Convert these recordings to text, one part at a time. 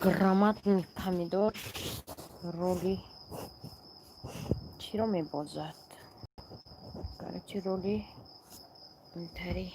Громадный помидор роли чиро мебозад? Короче, роли интари.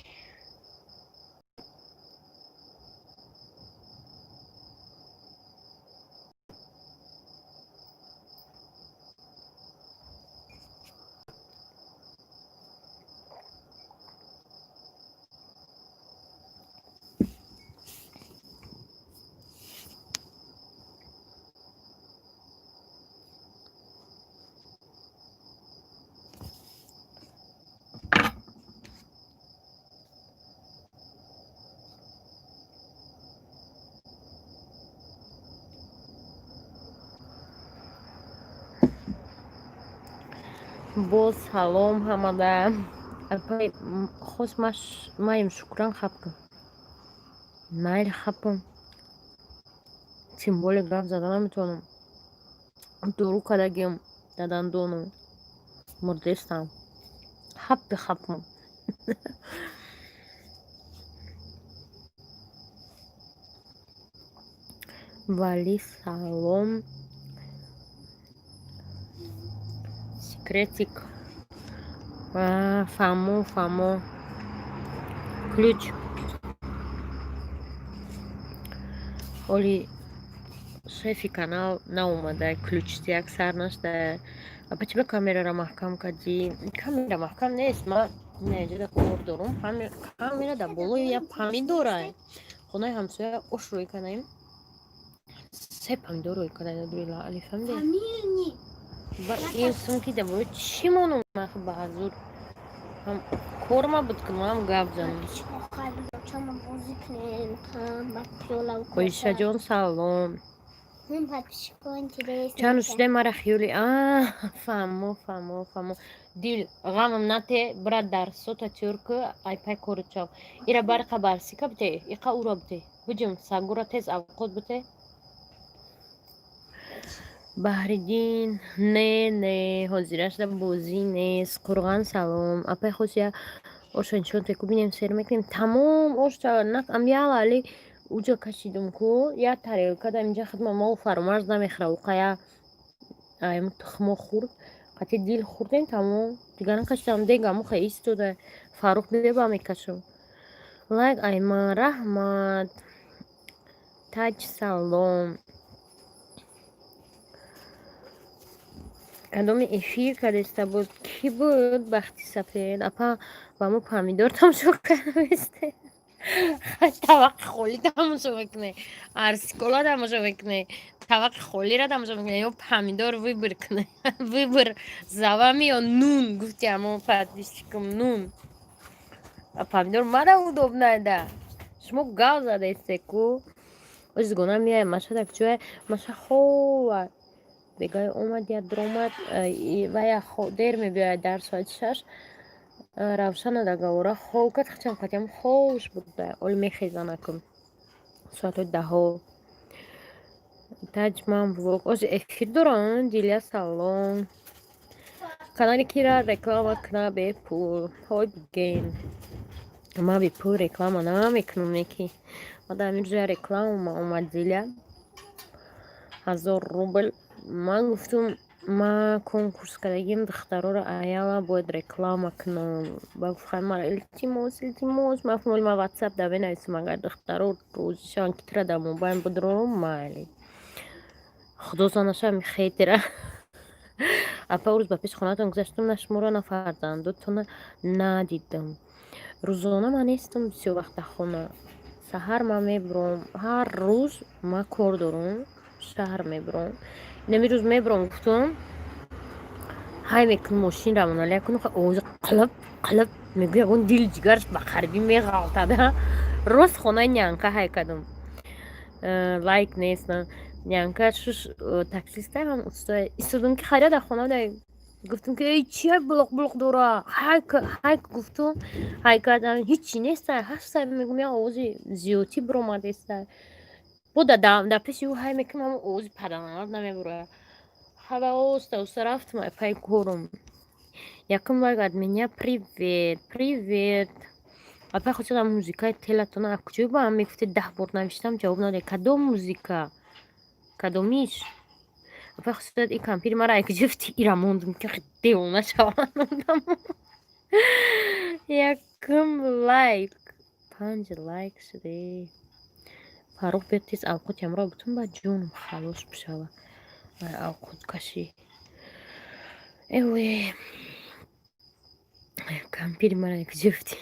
Боз салом ҳамада. Апай, хос маем, шукран, хапка. Майли, хапам. Тем более гап зада наметавонам. Дору кардагиам дар дандонам. Мурдестам. Хаппи хапам. Вали, салом. Секретик. Фаҳмо, фаҳмо. Ключ. Оли шефи канал наомада, ключ як сар нашда. Апа, чиба камераро маҳкам кардӣ? Камера маҳкам нест. Ман неҷода кор дорум. Камера дар болои як помидора. Хонаи ҳамсоя ош рӯй кардаем. Се помидор рӯй кардаем. Али, фаҳмидӣ? Ба ин сумки дар болои чӣ монум ба ҳазур? Ҳам корма буд, ки манам гап занам. Қоишаҷон, салом. Чанд рӯз шудаи мара хиёли. Фаҳмо, фаҳмо, фаҳмо. Дил ғамам нате, бира дарсота тёр ку, ай пай кору чав. Ира барқа барсика бите, иқа ура бите. Буҷум, сагура тез авқот бите. Баҳриддин, не, не, ҳозирашда бозӣ нест. Қурған, салом. Апай, хос я оша нишон теку, бинем, сер мекунем. Тамом ошта амяла али уҷа кашидум ку, я тарелка да инҷа хидма мол фаромарз намехӯра, уқа я тухмо хӯрд, қати дил хӯрдем, тамом. Дигар накашидам, дега муха истода. Фаррух беба мекашам. Лайк айман, раҳмат. Таҷ, салом. Кадоми эфир кардеста буд? Кӣ буд? Бахти сафед. Апа, ба мо помидор тамошо кардаместе? Табақи холӣ тамошо мекунӣ, арсикола тамошо мекунӣ, табақи холиро тамошо мекунӣ ё помидор? Выбор кунӣ, выбор за вами. Ё нун гуфти, амо подписчикам, нун помидор мара удобно да. Шумо гав задаисте ку. Озгона меяй, маша ҷое, маша хова бегоҳи омад, я дуромад вая, дер мебиёяд, дар соати 6. Равшана договора хов кард, хачам қатиам ховш буда. Оли мехезанакум соатҳои 10-ҳо. Таҷман влог ози эфир дорам. Дилия, салом. Канали кира реклама кна бепул? Ҳой, биген, ман бепул реклама намекунам. Неки мада ҳамин рӯза реклама омад, Дилия, 1000 рубл. Ман гуфтум, ман конкурс кардагим, духтароро аяла бояд реклама кунам. Ба гуфт, хай, мара илтимос, илтимос. Ман гуфтам, оли ман ватсап да менависам, агар духтаро розӣ шаванд, ки тура дар мобайн бидорам, майли. Худо занаша мехетера. Апа, рӯз ба пеши хонатон гузаштам, на шуморо, на фарзандотона надидам. Рӯзона ман нестам бисёр вақт дар хона. Саҳар ман мебурам, ҳар рӯз ман кор дорам, шаҳр мебурам. Инами рӯз мебурам, гуфтум, ҳай мекунам, мошин равонали якун, овози қилиб қилиб мегӯ, ягон дил ҷигараш ба қарибӣ меғалтада. Рост хонаи нянка ҳай кардам. Лайк нест, нянка шуш таксиста ҳам устоя истодам, ки хайра дар хона дай. Гуфтум, ки эй, чия булуқ булуқ дора? Ҳай ҳай гуфтум, ҳай кардам, ҳичи неста, ҳастай. Мегӯм, як овози зиёдтӣ биромадеста. Бо дар пеши ӯ ҳай мекунам, ҳамон овози паданалат намебурояд. Хаба оста оста рафтам пай корум. Якум лайк от меня. Привет, привет. Апай, хотирам, музикаи телатона аз куҷо ба ман мегуфтед? 10 бор навиштам, ҷавоб надодед. Кадом музика, кадомиш? Апай, хусусият ин кампири мара ай куҷо фти? Ира мондум, ки девона шаванд одамо. Якум лайк, панҷ лайк шуде. Фаррух, биё тез, авқоти ҳамроҳ бутун, ба ҷонам халос бишава авқоткашӣ. Эве, кампири мара ай куҷо фти?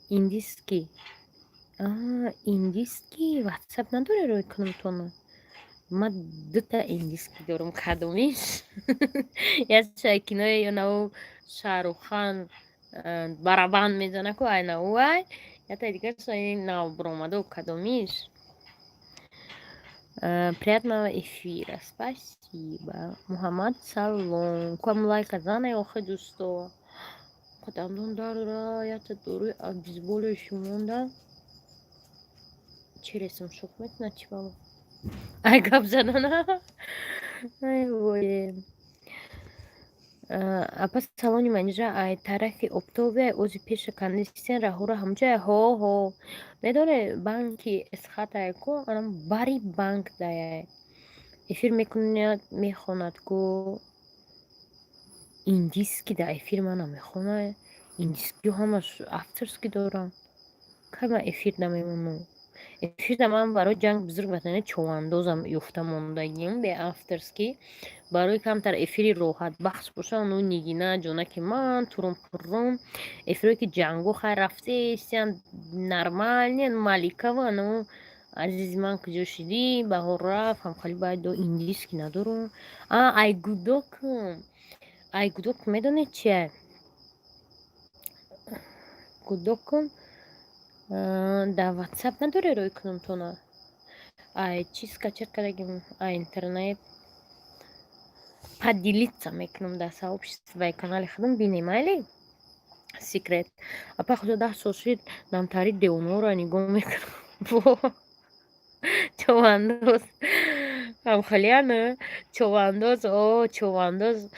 Индийский, индийский ватсап надоре, рӯй кунам тона. Ма дута индийский дорум, кадомиш? Яша кинои ёнау Шаҳруххан барабан мезана ку, айнауай, ятаи дигарша нав биромаду, кадомиш? Приятного эфира, спасибо. Муҳаммад, салом. Кам лайка зане, охи, дӯсто. Қадамдон дардора, ята доруи обезболивающий монда. Чи ресм шок мекунад, чи бало? Ай, гап задана. Ай вое. Апа, салони манижа ай тарафи Оптовия, ози пеша кондисиян раҳора ҳамҷая? Ҳо, ҳо. Медоне, банки Эсхатае ку, анам бари банк даяй. Эфир мекунад, мехонад ку. Индийский да эфир ман намехонад. Индийскиҳо ҳамаш авторский доранд. Кай ман эфир намемонам? Эфирда ман барои ҷанг бузург ватани човандозам ёфта мондагим бе авторский. Барои камтар эфири роҳатбахш боша, ону Нигина ҷонаки ман турум пуррум. Эфирое ки ҷангу хай рафтеистиян, нормальный Маликава, ану азизи ман, куҷо шидӣ? Баҳор рафт, ҳамхали байд индийский надорум. А айгудокм. Айгудок медонед чия? Гудокм дар ватсап надоре, рӯй кунам тона. Ай чи скачать кардагим, ай интернет поделиться мекунам дар сообществои канали худам, бинем, майли? Секрет. Апа, худо, 10 сол шуд, намтари девонаро нигоҳ мекунам. Човандоз ҳамхалияна, човандоз, о човандоз,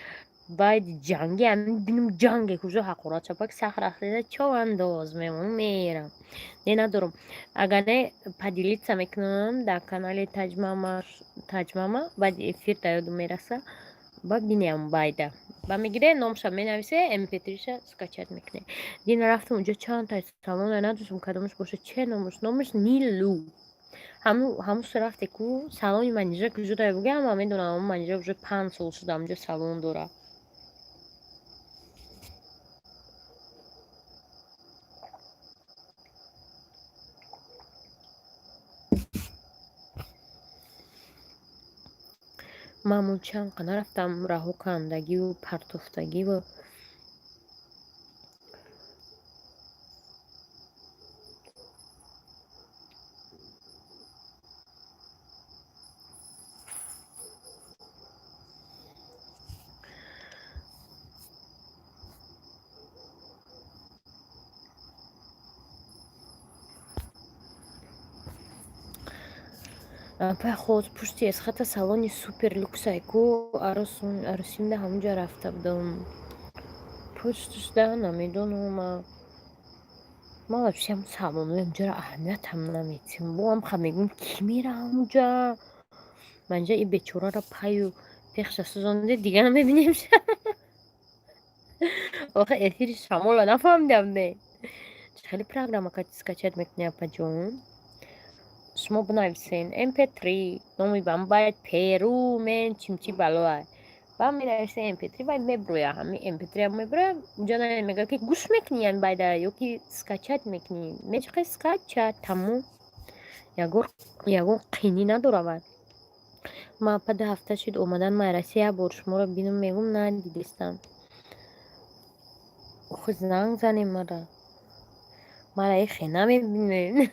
байди ҷанги ами бинам, ҷанге куҷо ҳақорат чапак сахт рафтеда, човандоз мемонам, мерам. Не, надорам. Агар не, поделиться мекунам дар канали Таҷмама, баъди эфир да ёдум мераса, ба бинем байда. Ба мегире, номша менависе, mp3-ша скачать мекунем. Дина рафтам унҷо, чанд та салона надоштам, кадомаш боша, че номаш? Номаш Нилу. Ҳамун рафте ку, салони Манижа куҷо дора, бугӯ, ҳама медонам, Манижа уже 5 сол шуда ҳамунҷо салон дорад. Ман ҳамун чанд қа нарафтам, раҳо кандагиву партофтагиву. Апай, хоз пушти Эсхата салони супер люксай ку, арӯсимда ҳамунҷа рафта будам. Пушташда намедонам ман. Ман вообще ҳамун салонои ҳамунҷаро аҳамиятам наметиҳам. Боам ха мегӯям, кӣ мера ҳамунҷа? Манҷа и бечораро паю пехша сӯзонде, дига намебинемша. Охе, эфири шамолро нафаҳмидам, не. Хеле программа скачать мекунӣ, апаҷон? Шумо бинависен mp3, номи ба байд перу мен чимчи балоа. Ба менависе mp3, вай меброя, ҳами mp3 меброя. Унҷа мега ки гӯш мекунӣ ами байда ё ки скачать мекунӣ. Мечақи скачать, тамом. Ягон қинӣ надора вай. Ман, апа, 2 ҳафта шуд омадан ман Россия, як бор шуморо бинам мегӯм, надидистам. Охи, занг занем мара. Мара ихе намебинед.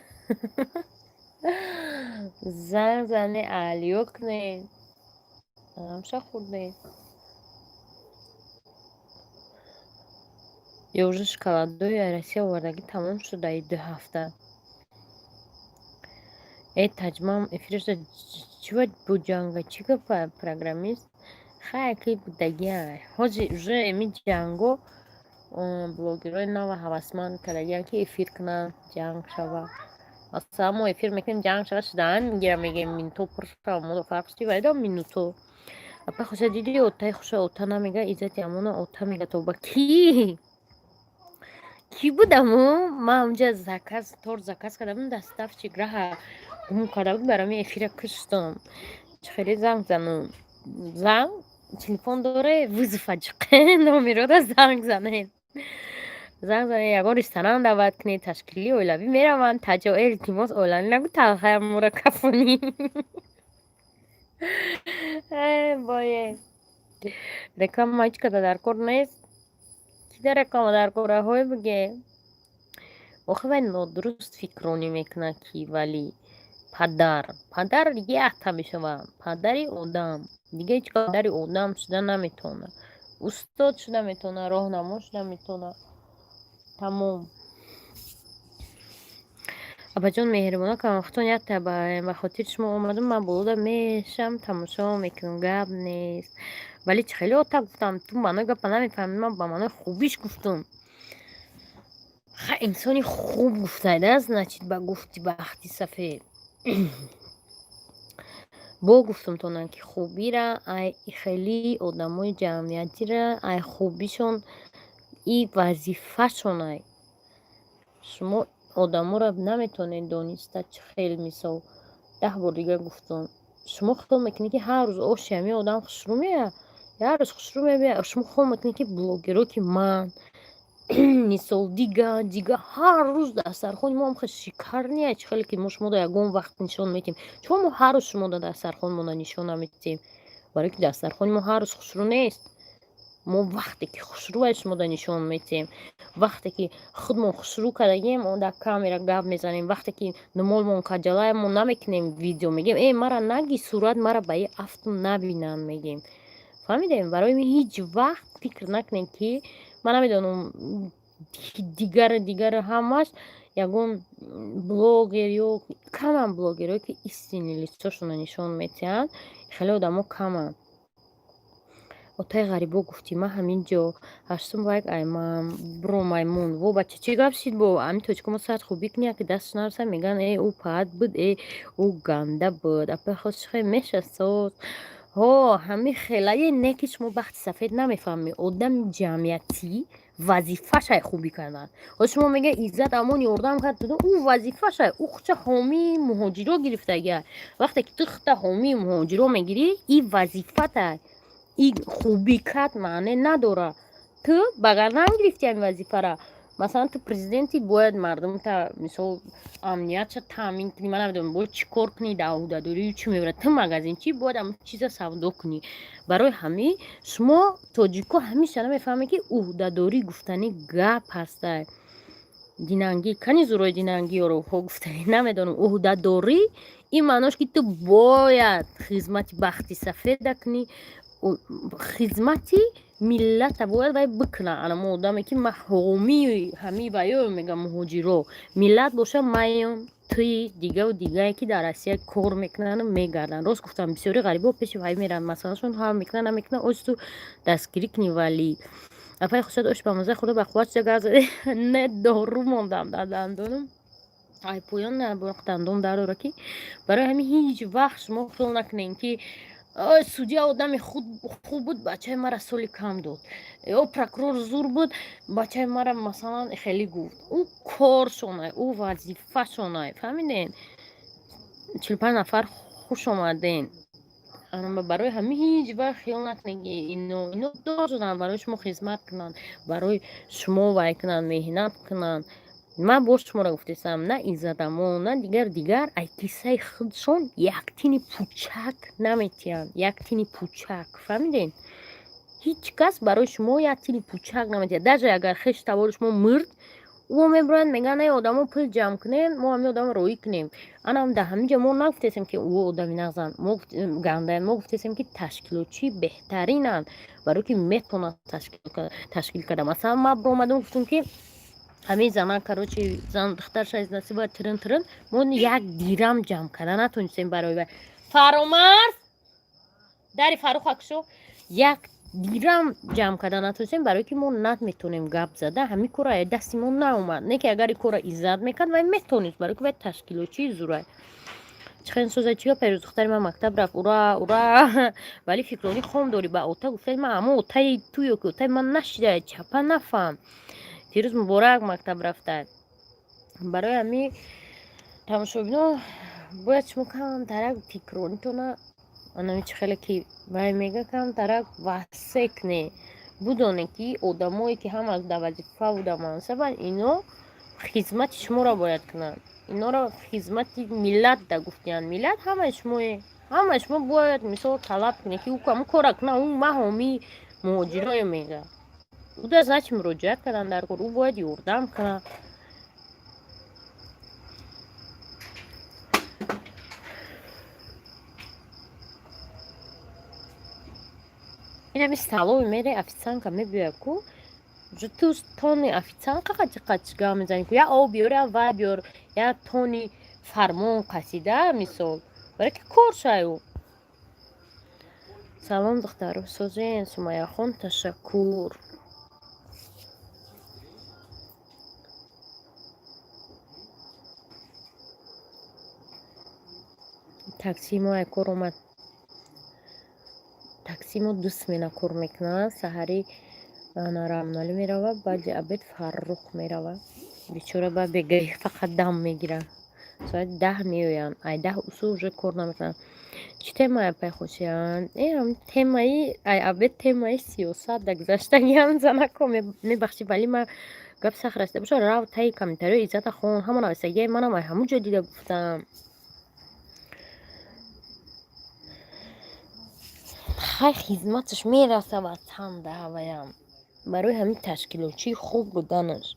Занг зане, алё кунед. Ҳамша хӯрдед. Ё уже шоколадҳои Россия овардагӣ тамом шуд дар 2 ҳафта. Э, Таҷмам эфирашда чӣ бояд бу ҷанга? Чӣ гапа, программист? Хай, ки будагиай. Ҳози уже эми ҷанго. Блогерои нава ҳавасманд кардагиянд, ки эфир кунанд, ҷанг шава. Масалан, мо эфир мекунем, ҷанг шава, шудаан мегирам, мегӯем, минуто пур шава, моро фарқ чи вайда минуто. Апа Хуша, диди, отаи Хуша ота намега, иззати амона ота мега. То ба ки кӣ будаму? Ман онҷа заказ, торт заказ карда будам, доставщик раҳа гум карда буд, барои эфира куштам. Чӣ хеле занг занам? Занг телефон доре, вызов а ҷиқе номерода занг занед, занг занед, ягон ресторан даъват кунед, ташкили оилавӣ мераванд. Таҷо, илтимос, оилавӣ нагӯ, талхаям мора кафонӣ. Бое реклама ҳеҷ када дар кор нест. Ки дар реклама дар кораҳое биге? Охи, вай нодуруст фикронӣ мекунад, ки вале падар якта мешавад, падари одам дига ҳеҷ падари одам шуда наметавонад, устод шуда метавонад, роҳнамо шуда метавонад, тамом. Апаҷон, меҳрибона камвақтон якта ба хотири шумо омадам. Ман болода мешам, тамошо мекунам, гап нест. Вале чӣ хеле ота гуфтам, ту маънои гапа намефаҳмӣ. Ман ба маънои хубиш гуфтам. Ха, инсони хуб гуфтайда, значит, ба гуфти бахти сафед бо гуфтамтонам, ки хубира ай хеле одамои ҷамъиятира, ай хубишон и вазифашонай. Шумо одаморо наметавонед дониста чӣ хел. Мисол, 10 бор дигар гуфтам, шумо хиёл мекунед, ки ҳар рӯз оши ҳамин одам хушрӯ меояд, як рӯз хушрӯ мебиёяд. Шумо хиёл мекунед, ки блогеро, ки ман, мисол, дига ҳар рӯз дастархони мо ҳам шикарния. Чӣ хеле ки мо шуморо ягон вақт нишон медиҳем? Чаро мо ҳар рӯз шуморо дастархонмонро нишон намедиҳем? Барое ки дастархони мо ҳар рӯз хушрӯ нест. Мо вақте ки хушрӯ шуморо нишон медиҳем, вақте ки худмон хушрӯ кардагием, дар камера гап мезанем, вақте ки нумолмон каҷалая, мо намекунем видео, мегӯем: «Э, мара наги сурат, мара ба и афту набинанд», мегӯем. Фаҳмидем? Барои ҳеҷ вақт фикр накунем, ки ман намедонам, дигар ҳамаш ягон блогер ё камам блогерое, ки истинный лицо шонро нишон медиҳанд, хеле одамо каманд. Отаи ғарибо гуфтӣ, ман ҳамин ҷо ҳаштум лайк айман бро маймун. Во, бача, чӣ гап шид? Бо ҳамин тоҷико мо сарт хубӣ кунӣ, яке дастш нараса, мегӯянд: «Э, ӯ паат буд, э, ӯ ганда буд». Апаи хос чӣ хел мешасоз? Ҳо, ҳамин хелае не, ки шумо бахти сафед намефаҳмӣ. Одами ҷамъиятӣ вазифашай хубӣ кардан. Ҳозир шумо мегӯяд, Иззат Амон ёрдам кард, ӯ вазифашай, ӯ худша ҳомии муҳоҷиро гирифтагиа. Вақте ки ту худта ҳомии муҳоҷиро мегирӣ, и вазифатай, и хубӣ кард маъне надорад. Ту ба гардан гирифти ҳамин вазифара. Масалан, ту президенти, бояд мардумта, мисол, амниятша таъмин кунӣ. Ман намедонам, бояд чӣ кор кунӣ, дар ӯҳдадорию чӣ мебарад. Ту магазинчӣ, бояд ҳамн чиза савдо кунӣ. Барои ҳамин шумо тоҷико ҳамеша намефаҳмед, ки ӯҳдадорӣ гуфтани гап ҳастай. Динангӣ кани зурои динангӣ ёроҳо гуфтани намедонам. Ӯҳдадорӣ ин маънош, ки ту бояд хизмати бахти сафеда кунӣ, хизмати миллата бояд вай бикуна. Ана одаме, ки ман ҳомии ҳамин ваё мегӯям, муҳоҷиро, миллат боша, маём, туи, дигаву дигае, ки дар Россия кор мекунану мегарданд. Рост гуфтам, бисёри ғарибо пеши вай мераванд, масъалашон ҳал мекунанд, намекунанд, оз ту дастгирӣ кунӣ. Вале апаи Хушад, ош ба маза хӯрда, ба қувват шуда гап заде. Не, дору мондам дар дандонам, ай поён дандон дардора, ки барои ҳамин ҳеҷ вақт шумо хиёл накунед, ки судья одами хуб буд, бачаи мара соли кам дод, ё прокурор зур буд, бачаи мара, масалан, хеле гуфт. Ӯ коршонай, ӯ вазифашонай. Фаҳмиден? 45 нафар, хуш омаден. Барои ҳамин ҳеҷ вақт хиёл накунед, ки ино доранд барои шумо хизмат кунанд, барои шумо вай кунанд, меҳнат кунанд. Ман боз шуморо гуфтесам, на Иззатамон, на дигар ай киссаи худшон як тини пучак наметиҳанд, як тини пучак. Фаҳмиден? Ҳеҷ кас барои шумо як тини пучак наметиҳад. Даже агар хеш табори шумо мурд, ӯ мебуранд, мегӯянд: «Эй, одамо, пул ҷамъ кунем, мо ҳамин одамро роӣ кунем». Анам дар ҳамин ҷо мо нагуфтесем, ки ӯ одами нағзанд, мо гандаям. Мо гуфтесем, ки ташкилотчии беҳтаринанд, барое ки метавонад ташкил карда. Масалан, ман биромадам, гуфтам, ки ҳамин зана, короче, зан духтарша изнасиба тирин тирин, мо як дирам ҷамъ карда натонистем барои вай. Фаромарз, дари Фаруха кушо. Як Дирам ҷамъ карда натонистем, барое ки мо наметонем гап зада, ҳамин кора дасти мо наомад. Не ки агар ин кора Иззат мекард, вай метонист, барое ки вай ташкилотчии зурай. Чихел соза, чӣ гап? Пайрӯз духтари ман мактаб рафт, ура, ура! Вале фикрони хом дорӣ. Ба ота гуфтаи ман, аммо отаи ту ё ки отаи ман нашида, чапа нафаҳм. Фирӯз муборак мактаб рафта. Барои ҳамин, тамошобино, бояд шумо камтарак фикронитона, анами чӣ хеле ки вай мега, камтарак васеъ кунед, будоне ки одамое ки ҳама дар вазифаву дар мансабанд, ино хизмати шуморо бояд кунанд. Инора хизмати миллат да гуфтиянд. Миллат ҳамаи шумое, ҳамаи шумо бояд, мисол, талаб кунед, ки ӯ ҳамун кора кунад. Ӯ ма ҳомии муҳоҷироё мега, ӯ да значит муроҷиат кардан дар кор, ӯ бояд ёрдам кунад. Инами столовый мере, официантка мебиёяд ку, ту тони официантка қачи гап мезанӣ ку, я об биёр, я вай биёр, я тони фармон қасида, мисол, барои ки кор шаю. Салом, духтаро, созен. Сумайяхон, ташаккур. Таксии мо ай кор омад. Таксии мо ду смена кор мекунад. Саҳарӣ Рамналӣ меравад, баъди обед Фаррух меравад. Бечора ба бегаи фақат дам мегирад. Соати 10 меоянд, ай 10 усул уже кор намекунанд. Чӣ темае пайхосиянд? Темаи ай обед, темаи сиёсат да гузаштагиам. Занако, мебахшӣ, вале ман гап сахт расида бошад, рав таи комментариҳои Иззата хон, ҳама нависагиай манам ай ҳамун ҷо дида гуфтам. Хай, хизматаш мераса ватан даъваям. Барои ҳамин ташкилотчии хуб буданаш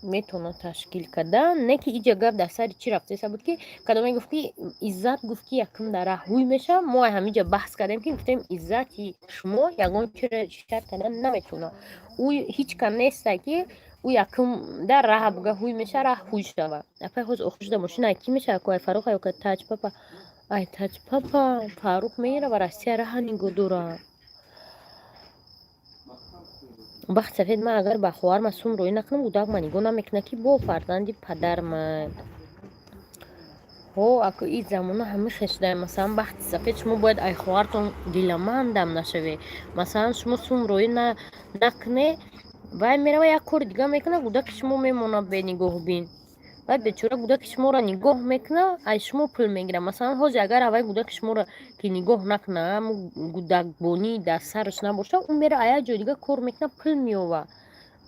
метавонад ташкил кардан. Не ки иҷа гап дар сари чӣ рафтеса буд, ки кадоме гуфт, ки Иззат гуфт, ки якум дар раҳ ҳуй мешавад. Мо ҳаминҷа баҳс кардем, ки гуфтем, Иззати шумо ягон чиро шарт кардан наметавонад. Ӯ ҳеҷ кам неста, ки ӯ якум дар раҳ буга ҳуй мешавад, раҳ ҳуй шавад. Апай, ҳозир охир шуда мошина ки мешавад ку, ай Фаррух ё ка Таҷ папа? Ай Таҷ папа Фаррух мерава Россия, раҳа нигоҳ дорад. Бахти сафед, ман агар ба хоҳарма сум роӣ накунам, кӯдак ма нигоҳ намекунад, ки бо фарзанди падарман. Ҳо, аку и замона ҳами хешда. Масалан, бахти сафед, шумо бояд ай хоҳартон диламандам нашавед. Масалан, шумо сум роӣ накунед, вай мерава як кори дига мекунад, кӯдаки шумо мемонад бенигоҳбин. Вай бечора кӯдаки шуморо нигоҳ мекунад, аз шумо пул мегирад. Масалан, ҳозир агар аввай кӯдаки шуморо ки нигоҳ накунад, ҳамун кӯдакбонӣ дар сараш набошад, ӯ мера аз як ҷои дига кор мекунад, пул меовад.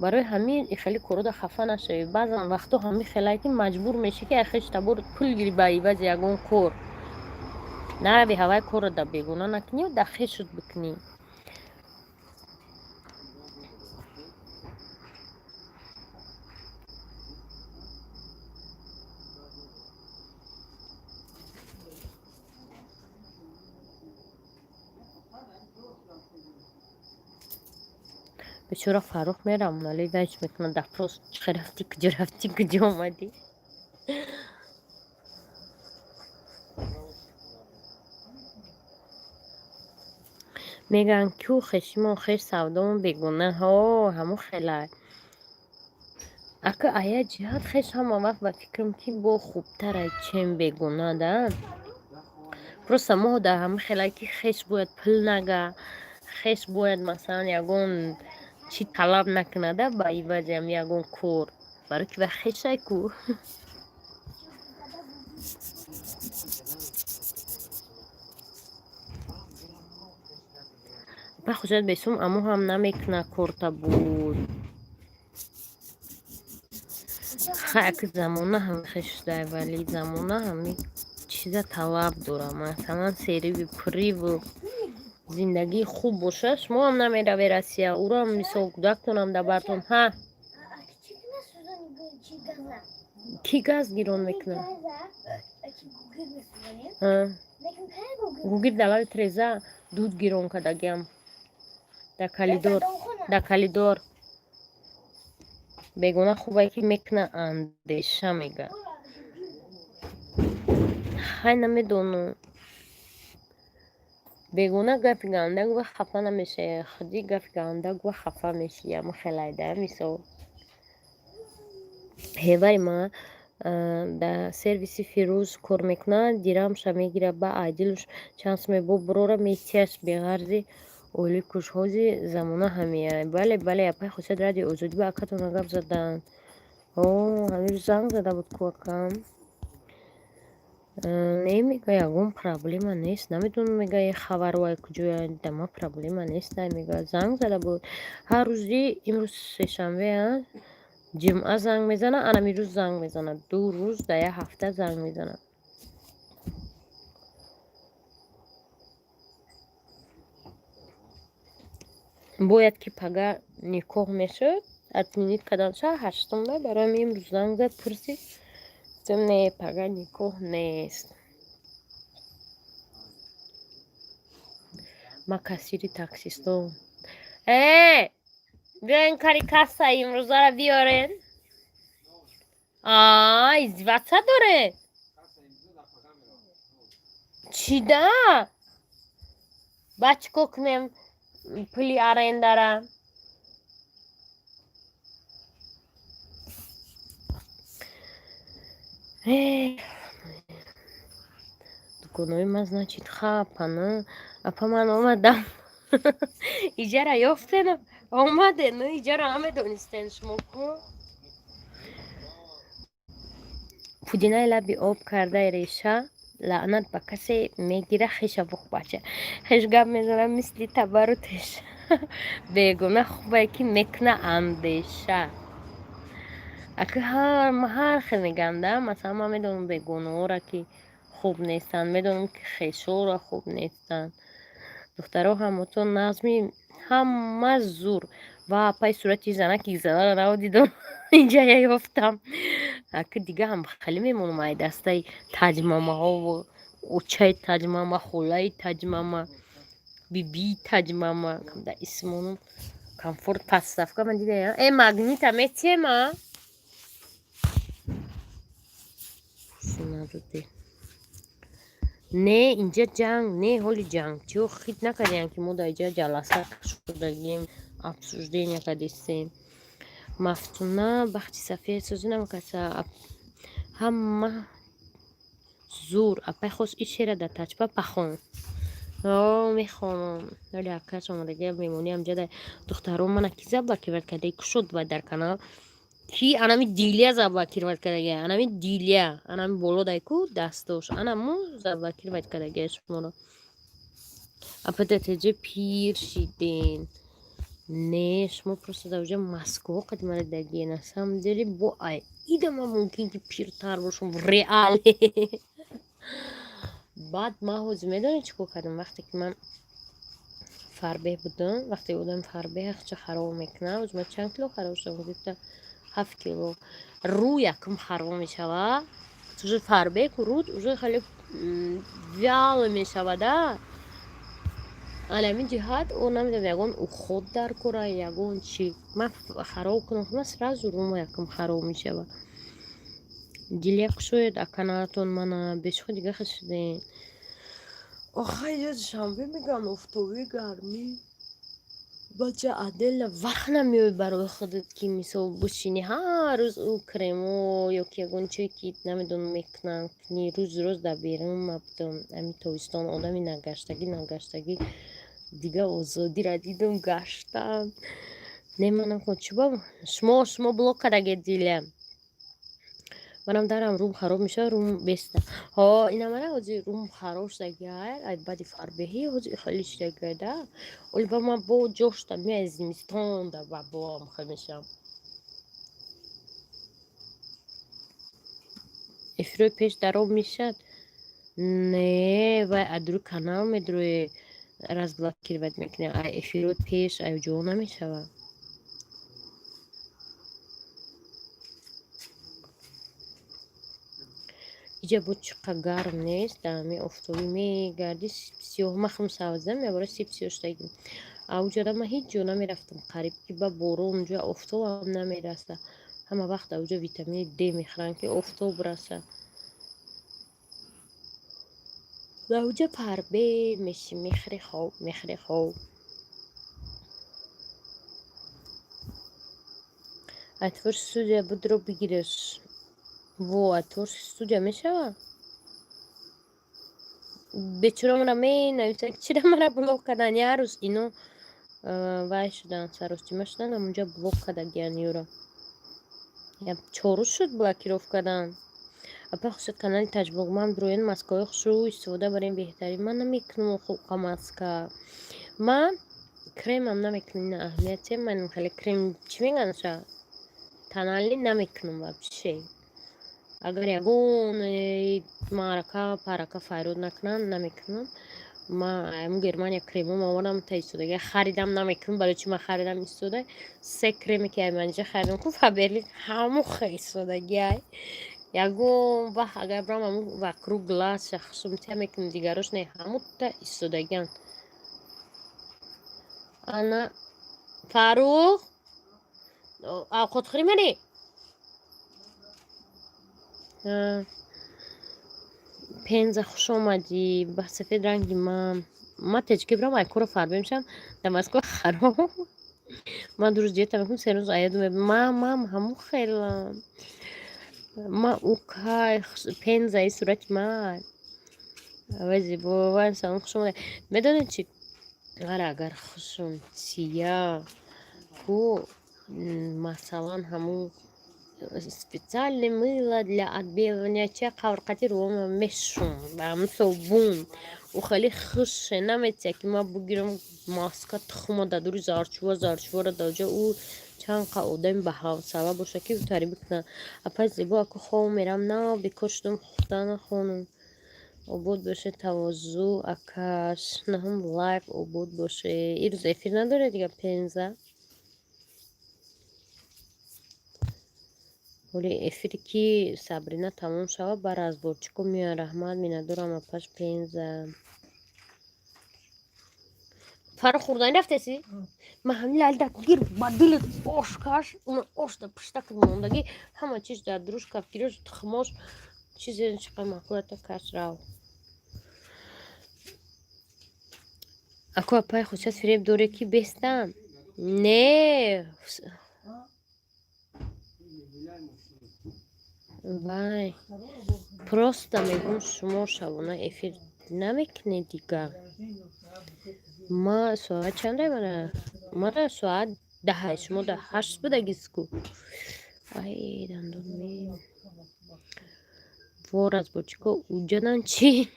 Барои ҳамин хеле корҳода хафа нашавед. Баъзан вақтҳо ҳамин хелае, ки маҷбур мешӣ, ки аз хеши табор пул гирӣ ба ивази ягон кор. Нарави, ҳавай корро дар бегона накунӣ, дар хешут бикунӣ. Бечора Фаррух мерам нале вайч мекунад, допрос: чӣ рафтӣ, куҷо рафтӣ, куҷо омадӣ? Мегӯянд ку хешимон хеш, савдомон бегона. Ҳо, ҳамун хелай. Ака, а як ҷиҳат хеш ҳама вақт ба фикрам, ки бо хубтарай, чем бегона да. Просто мо дар ҳамин хелай, ки хеш бояд пул нага, хеш бояд, масалан, ягон чӣ талаб накунада ба ивази ҳами ягон кор, барои ки вай хешай ку. Ба хусусият бесум амо ҳам намекунад корта буд. Хай, аки замона ҳами хеш шудай, вале замона ҳами чиза талаб дорад. Масалан, сериву пуриву зиндагии хуб бошад, шумо ҳам намеравед Россия, ӯро ҳам, мисол, кӯдактонам дар бартон. Ҳа, кӣ газ гирон мекунад? Гугир дар лаби треза дуд гирон кардагиам дар калидор, дар калидор. Бегона хубае, ки мекуна андеша, мега. Хай, намедонам. Бегона гапи ганда гува, хафа намешавӣ, худи гапи ганда гува, хафа мешӣ. Ама хелайда, мисол, ҳевари ма дар сервиси Фирӯз кор мекунад, дирамша мегирад, ба айдилуш чанд суме бо бурора метияш, беғарзи оили кушҳози замона ҳамия. Бале, бале, апай Хусият, радиои Озодӣ ба акатона гап заданд. О, ҳамин занг зада буд ку акам. Не, мега, ягон проблема нест, намедонам, мега, хабарвай куҷоя, дама проблема нест, мега, занг зада буд. Ҳар рӯзи, имрӯз сешанбе, ҷумъа занг мезана, анами рӯз занг мезана, 2 рӯз дар як ҳафта занг мезана. Бояд ки пага никоҳ мешуд, отменить кардан ша ҳаштумда. Барои имрӯз занг зад, пурсид, гуфтем, не, пага никоҳ нест. Ма кассири таксистом. Э, биёен, кари касса имрӯзара биёрен. Издеваться доре чида? Ба чӣ кор кунем пули арендара? Дуконои ма, значит, хапана. Апа, ман омадам, иҷара ёфтену омадену, иҷара намедонистен шумо ку. Пудинаи лаби об кардаи реша, лаънат ба касе мегира хеша бухбача хеш гап мезанам, мисли табару теша. Бегуна хубае ки мекуна андеша. Аки ҳар хел мегӯям да, масалан, ман медонам бегонаҳоро, ки хуб нестанд, медонам, ки хешоро хуб нестанд. Духтаро, ҳамотон назми, ҳама зур. Ва апаи сурати занаки занара навдидам, инҷа ёфтам. Аки дига ҳам хеле мемонам ай дастаи таҷмамаҳову очаи таҷмама, холаи таҷмама, бибии таҷмама да исмонум. Комфорт подставка ман дида. Э, магнита метиема надоде. Не, инҷа ҷанг не, ҳоли ҷангчиҳо хит накардиянд, ки мо дар инҷа ҷаласа шудагим, обсуждения кардистем. Мафтуна, бахти сафед созӣ намакаса, ҳама зур. Апай хос ин шера дар таҷба пахон мехонам. Вале акаш омадагия, мемонӣ амҷа. Духтаро, мана ки заблокировать карда кушод вай дар канал, ки анами Дилия заблокировать кардагия, анами Дилия, анами боло дай ку дастош, анаму заблокировать кардагия шуморо. Апа, датеҷа пир шиден? Не, шумо просто дар уҷа Москво қадимара дагия. На самом деле бо ай идама мумкин ки пиртар бошам в реале. Баъд ман ҳозир медонед чӣ кор кардам? Вақте ки ман фарбеҳ будам, вақте одам фарбеҳ ча хароб мекунад, ҳозир ман чанд кило хароб шудам? Где-то 7 кило. Рӯ якум хароб мешавад, уже фарбеҳ рӯ уже хеле вяло мешавада. Ҳамин ҷиҳат о намедонам, ягон уход дар кора, ягон чӣ ман хароб кунам, сразу рӯма якум хароб мешавад. Дилия, кушоед каналатон, мана бешухи дига хешидем. Охай, шанбе мегӯям, офтоби гармӣ, бача, отдельно вақт намеои барои худат, ки мисол бишинӣ ҳар рӯз ӯ кремо ё ки ягон чое ки намедонам мекунам. Рӯз рӯз дар берун ма будам. Ҳамин тобистон одами нагаштагӣ, нагаштагӣ, дига озодиро дидум, гаштам. Не, манам чӯба шумо блок кардагед, Дилия. Манам дарам рум хароб мешавад, рум беста. Ҳо, ина мана ҳозир рум хароб шудагиай, ай баъди фарбеҳӣ ҳозир хеле шудагиай да. Оли ба ман бо ҷошта меай зимистон да ба боам хел мешавам. Эфирои пеш дароб мешавад? Не, вай адруи канал медрои, разблокировать мекунӣ. Ай эфирои пеш ай ҷо намешавад. Иҷа бо чӣ қа гарм нест, дар ҳамин офтобӣ мегардӣ, сиёҳ махм савзам, ябора сиб сиёҳ шудагим. А уҷода ман ҳеҷ ҷо намерафтам, қариб ки ба борон, унҷо офтобам намераса. Ҳама вақт дар уҷо витамини Д мехӯранд, ки офтоб раса. Лавҷа парбе меши, мехӯри, хоб, мехӯри, хоб. Атвор студия будро бигиреш. Во, атвор студия мешава? Бечора мара менависанд, ки чира мара блок кардан. Як рӯз ино вай шудан, саростима шудан, ҳамунҷа блок кардагиян юро. 4 рӯз шуд блокировка кардан. Апа хусуд, канали таҷблогман бироен, маскаҳои хушрӯ истифода барем, беҳтарин. Ман намекунам хуқа маска. Ман кремам намекунам, ина аҳамияте. Ман хеле крем, чӣ мегӯянд, тональный намекунам вообще. Агар ягон маърака парака файрод накунанд, намекунам. Ман ҳамун Германия кремом овардам, та истодаги харидам, намекунам. Барои чӣ ман харидам, истода се креме ки манҷа харидам ку Фаберлик, ҳамун хел истодагиай. Ягон вақт агар бирам, ҳамун вокруг глаз шахсумтия мекунам, дигарош не, ҳамута истодагиан. Ана, Фаррух, овқатхӯрӣ мерӣ? Пенза, хуш омадӣ. Ба сафед ранги ман. Ман теҷикӣ бирам, айкоро фарбе мешавам, дар Москва хароб. Ман 2 рӯз диета мекунам, 3 рӯз аяду. Ман ҳамун хелам. Ман укай пензаи сурати ман. Вай зебо, вай салом, хуш омадед. Медонед чӣ? Ара, агар хушум тия ку, масалан, ҳамун специальное мыло для отбеливания чия қаврқати рӯҳома мешум ба ҳамун собун. Ӯ хеле хуше наметия, ки ман бигирам маска, тухма дар дури зарчува, зарчуваро дар ҷо. Ӯ чанд қа одами баҳавсала боша, ки ӯтарӣ бикунад. Апай зебо, аку хоб мерам, нав бекор шудам, хуфта нахонам. Обод боше, тавозӯ акаш. Наҳум лайв обод боше. Ирӯз эфир надоред дига, Пенза? Ҳоли эфире ки Сабрина тамом шавад, ба разборчико меоянд. Раҳмат, миннатдорам, апаш Пенза. Фаррух, хӯрданӣ рафтеси? Ман ҳамин лалда гир ба дилит ош каш, уна ош да пиштак мондагӣ, ҳама чиз дар дуруш, кафгирош, тухмош, чизе чиқа маъқулата каш, рав. Аку, апай хусият, фиреб доре, ки бестам? Не, вай, просто мегӯм, шумо шабона эфир намекунед дига. Ма соат чанда мара? Мара соат 10-ай, шумо да 8 будагиску. Ай, дандон ме. Во, разборчико уҷадан чӣ?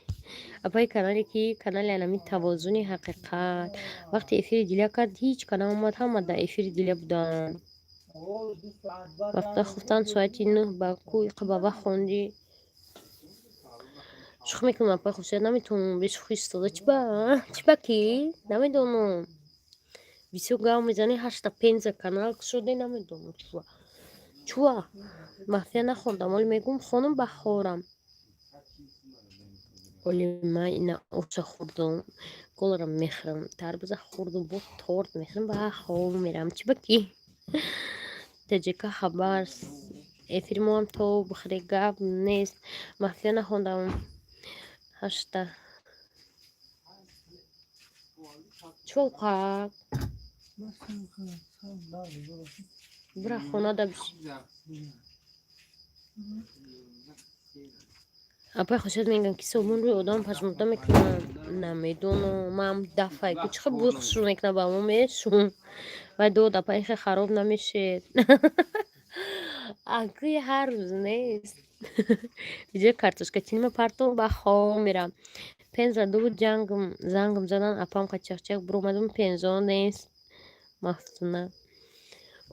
Апаи, канале ки канали анами тавозуни ҳақиқат. Вақте эфири Диля кард, ҳеҷ ка наомад, ҳама дар эфири Диля буданд. Вақта хуфтан соати 9 ба ку иқа ба вақт хондӣ. Шӯхӣ мекунам, апаи хусият, наметавонам бешӯхӣ истода. Чӣ ба? Чӣ ба ки? Намедонам. Бисёр гав мезанӣ, ҳашта Пенза канал кушоде, намедонам чуа. Чуа? Мафия нахондам, оли мегӯм хонум ба хорам. Оли ман ина оша хӯрдум, голара мехӯрам, тарбуза хӯрдум, бо торт мехӯрам, ба хоб мерам. Чӣ ба ки? Таҷика хабар, эфири моам то бихӯре, гап нест. Мафия нахондам. Ҳашта. Чолқак. Бира хона да биши. Апай хусият, мегӯям, ки собун рӯи одам пажмурда мекунад. Намедонам, ман дафъае ку чӣ хел бӯи хушрӯ мекунад, ба мо мешум. Вай дод, апай, хе хароб намешед. Акӯи ҳар рӯз нест. Иҷо картошка чинима партом, ба хоб мерам. Пенза ду ҷангм зангм задан, апам қачақчақ биромадум, пензо нест. Мафтуна.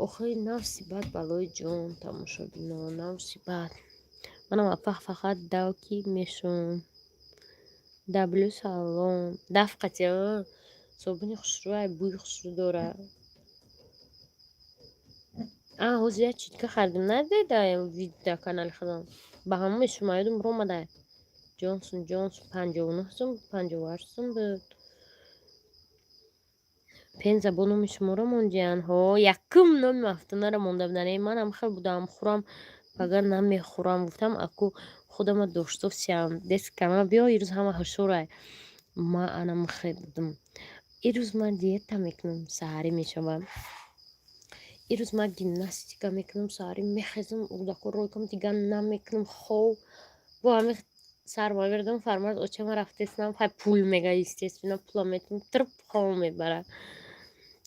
Охири нафси бад, балои ҷон, тамошобино, нафси бад. Манам апа фақат дав ки мешум. Даблю салом. Даф қатия собуни хушрӯай, бӯи хушрӯ дорад. А, ҳозир як читка харидем, надида дар канали худам. Ба ҳамон мешум, ёдум биромада. Ҷонсон Ҷонсон 59 сум, 58 сум буд. Пенза, бо номи шуморо мондиянд. Ҳо, якум номи Мафтунаро монда буданд. Э, манам хел будам, хӯрам, агар намехӯрам, гуфтам, аку Худама доштосиям дескама. Биё, ирӯз ҳама ҳушёрай. Ма ана михе будум. Ирӯз ман диета мекунам, саҳарӣ мешавам. Ирӯз ман гимнастика мекунам, саҳарӣ мехезам, урдако рой кунам, дигар намекунам. Хов, бо ҳами сарма вердам. Фармад очама рафтеснам. Хай, пул мега, естественно, пула метум, трп хов мебара.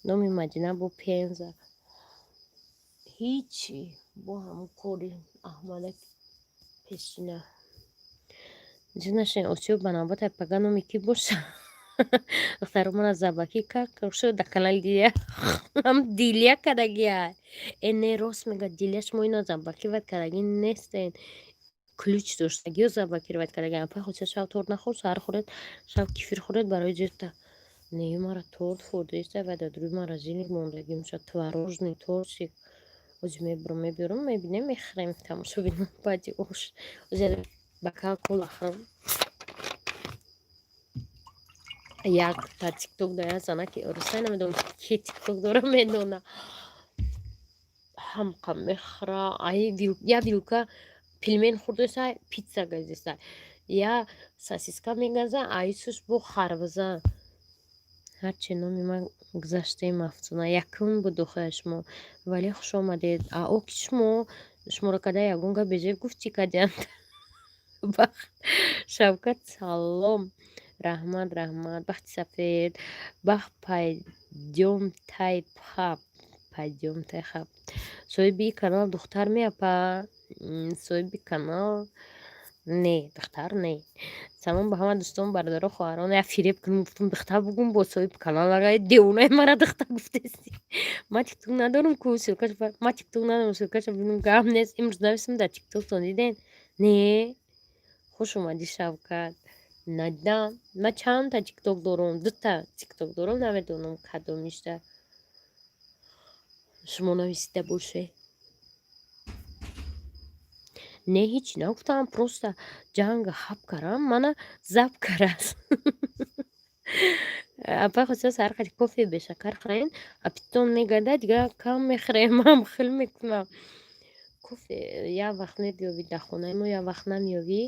Номи Мадина бо Пенза ҳичи, бо ҳамун кори Аҳмадак пешина ҷинашен. Осиё ба навбата пага номи кӣ боша? Духтаро, мана забакӣ как шуд да канали Дилия? Ҳам Дилия кардагия. Э, не, рост мега Дилия. Шумо ино заблокировать кардагӣ нестен, ключ доштагиё заблокировать кардагӣ. Апай хотя шав торт нахӯр, саҳар хӯред, шав кефир хӯред барои ҷета. Не, мара торт хӯрдеста ва дар рӯи морозильник мондагӣ мешавад, творожный тортик. Ози мебурам, мебиёрам, мебинем, мехӯрем, тамошо бинам. Баъди ош ози бокал кола хӯрам. Як та тикток да як занаки русай, намедонам, ки тикток дора, медона, ҳамқа мехӯра. Ай, я вилка пельмень хӯрдесай, пицца газесай, я сосиска мегаза, айсуш бо харбуза. Ҳарчи номи ман гузаштаи мафтуна якум буд духоя шумо, вале хуш омадед. А о, ки шумо шуморо када ягон гап бежеб гуфт, чӣ кардианд? Бахт Шавкат, салом, раҳмат, раҳмат. Бахти сафед, бахт, пойдём тай хаб, пойдём тай хаб. Соҳиби канал духтар меапа? Соҳиби канал не, духтар не. Салом ба ҳама дӯстон, бародаро, хоҳарон. Я фиреб кунам, гуфтам духтар бугум, бо соҳиби канал агай девонаи мара духтар гуфтеси. Ман тикток надорам ку, ссылка ш ман тикток надорам, ссылка ша бинам, гап нест. Имрӯз нависам дар тиктоктон, диден? Не, хуш омадӣ, Шавкат. Надидам. Ман чандта тикток дорам, дута тикток дорам, намедонам кадомишда шумо нависида боше. Не, ҳеҷ нагуфтам, просто ҷанга хаб карам, мана заб карас. Апай хостия саҳар қати кофе бешакар хӯрен, аппетитон мегардад, дигар кам мехӯрем. Ман хел мекунам. Кофе як вақт мебиёвӣ дар хонаи мо, як вақт намеёвӣ.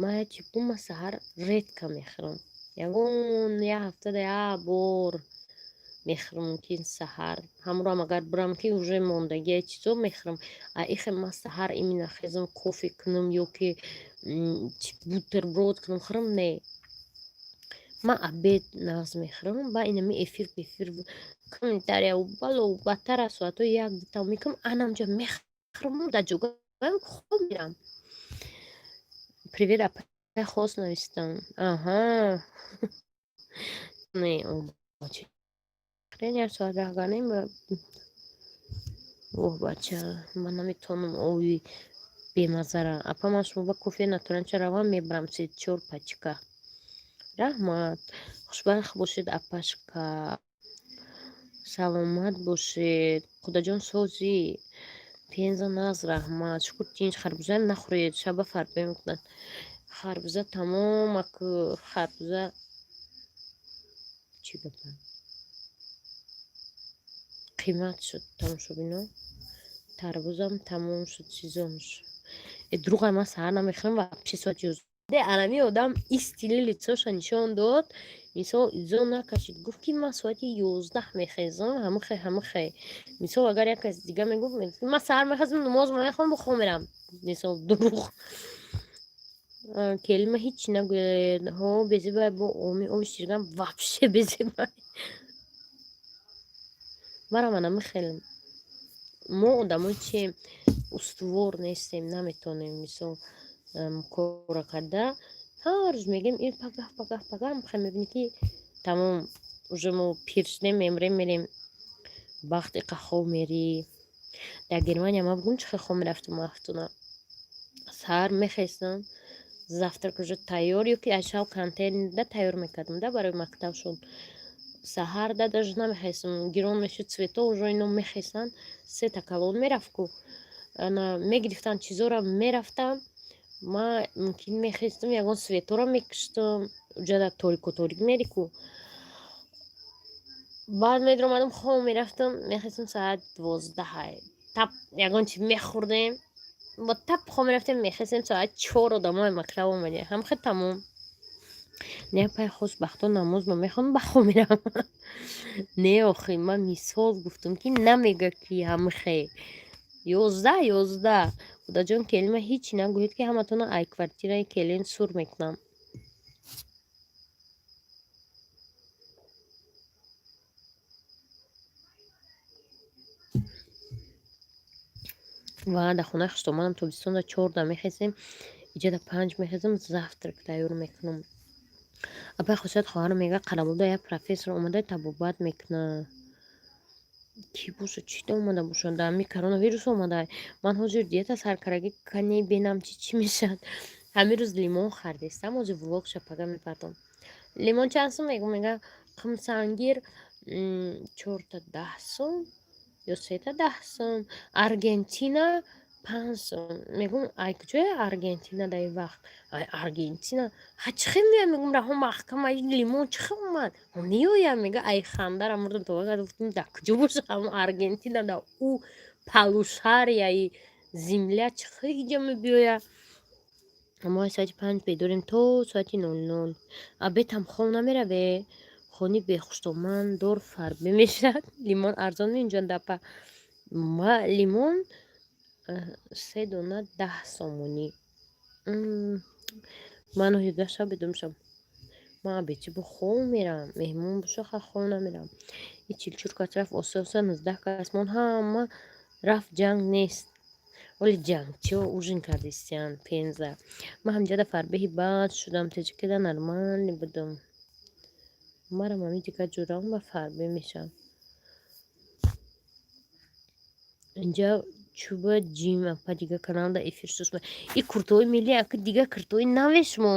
Ман як чӣ бу, ман саҳар редко мехӯрам, ягон як ҳафтада як бор мехӯрам. Мумкин саҳар ҳамроам агар бурам, ки уже мондагия чизо мехӯрам. А ихе ман саҳар именно хезам, кофе кунам ё ки бутерброд кунам хӯрам, не. Ман обед нағз мехӯрам. Ба инами эфир пефир, комментария балову бадтар аз соатҳои 1, 2 тамом мекунам, анамҷа мехӯраму дар ҷогаам хоб мерам. Привет, апай, хост навистам. Аҳа, не, як соат раҳ гарнем. Оҳ, бача, ман наметавонам ови бемаззара. Апа, ман шумо ба кофе натуралча равам, мебарам се чор пачка. Раҳмат, хушбахт бошед, апашка, саломат бошед. Худаҷон, созӣ? Пенза нағз, раҳмат, шукр, тинч. Харбузаам нахӯред, шаба фарбе мекунад. Харбуза тамом аку, харбуза чӣ гапа, қимат шуд, тамошобино. Тарбузам тамом шуд, сезонш. Э, дурӯғай, ман саҳар намехӯрам вообще соати 11. Анами одам истили лицо ша нишон дод, мисол, изо накашид, гуфт, ки ман соати 11 мехезам. Ҳамихе, ҳамихе. Мисол, агар як каси дига мегуфт, ман саҳар мехезам, намоз мехонам, бо хоб мерам, мисол, дурӯғ. Келима ҳичи нагӯяд. Ҳо, безебай, бо оми ови ширган вообще безебай. Барам анами хел мо одамои чием, устувор нестем, наметавонем, мисол, кора карда. Ҳар рӯз мегӯем ин пагаҳ, пагаҳ, пагаҳ, хел мебинӣ, ки тамом, уже мо пир шудем, мемрем, мерем. Бахт иқа хоб мерӣ. Дар Германия ман бугум, чӣ хел хоб мерафтам мафтуна. Саҳар мехестам, завтрак уже тайёр, ё ки аз шав контейнерда тайёр мекардам да барои мактабшон. Саҳар да даже намехестам, гирон мешуд, цвето уже ино мехестанд, сета калон мерафт ку, ана мегирифтанд чизоро, мерафтам. Ман мумкин мехестам, ягон светора мекуштам, уҷада торику торик мери ку. Баъд медаромадам, хоб мерафтам, мехестам соат 12-ҳай, тап ягон чи мехӯрдем. Бо тап хоб мерафтем, мехестем соат 4, одамои мактаб омадем, ҳамхе тамом. Не, пай хушбахто намоз ма мехонам, ба хоб мерам. Не, охи, ман мисол гуфтам, ки намега, ки ҳамхе 11 11. Худаҷон, келима ҳичи нагӯед, ки ҳаматона ай квартираи келин сур мекунам. Ва дар хонаи хуштомадам тобистонда 4-да мехезем, иҷода 5 мехезам, завтрак тайёр мекунам. Апай Хусият, хоҳарам мега, Қарабуда як профессор омада табобат мекунад. Кӣ бошад, чӣ омада бошад? Дар ҳамин коронавирус омада. Ман ҳозир диета саркарагӣ кане, бенам чӣ чӣ мешавад. Ҳамин рӯз лимон хардестам, ҳозир влогша пага мепартом. Лимон чанд сум мегӯ? Мега, қимсангир чорта 10 сум ё сета 10 сум, Аргентина 5 сум. Мегӯм, ай куҷое Аргентина дар ин вақт? Ай Аргентина ха чӣ хел меояд? Мегӯм, раҳо маҳкам, ай лимон чӣ хел омад? Меояд, мега. Ай хандара мурдам. То гуфтам, дар куҷо бошад ҳамон Аргентина, дар ӯ полушарияи земля чӣ хел иҷа мебиёяд? Мо аз соати 5 бедорем то соати 00. Обедам хоб намераве? Хони бехуштоман дор фарбе мешавад. Лимон арзон инҷо дапа. Ма лимон се дона 10 сомонӣ. Ман 17 шаб бедор мешавам. Ман обедчи бо хоб меравам. Меҳмон боша, ха, хоб намеравам. И 44 кас рафт, оста оста 19 кас мон, ҳама рафт, ҷанг нест. Оли ҷангчиҳо ужин кардистиянд. Пенза. Ман ҳамҷода фарбеҳи бад шудам, теҷикида нормальный будам. Марам ҳамин дигар ҷурам ба фарбе мешавам. Инҷа чуба ҷим апа, дигар каналда эфир сус. И куртои милли ака, дигар куртои наве шумо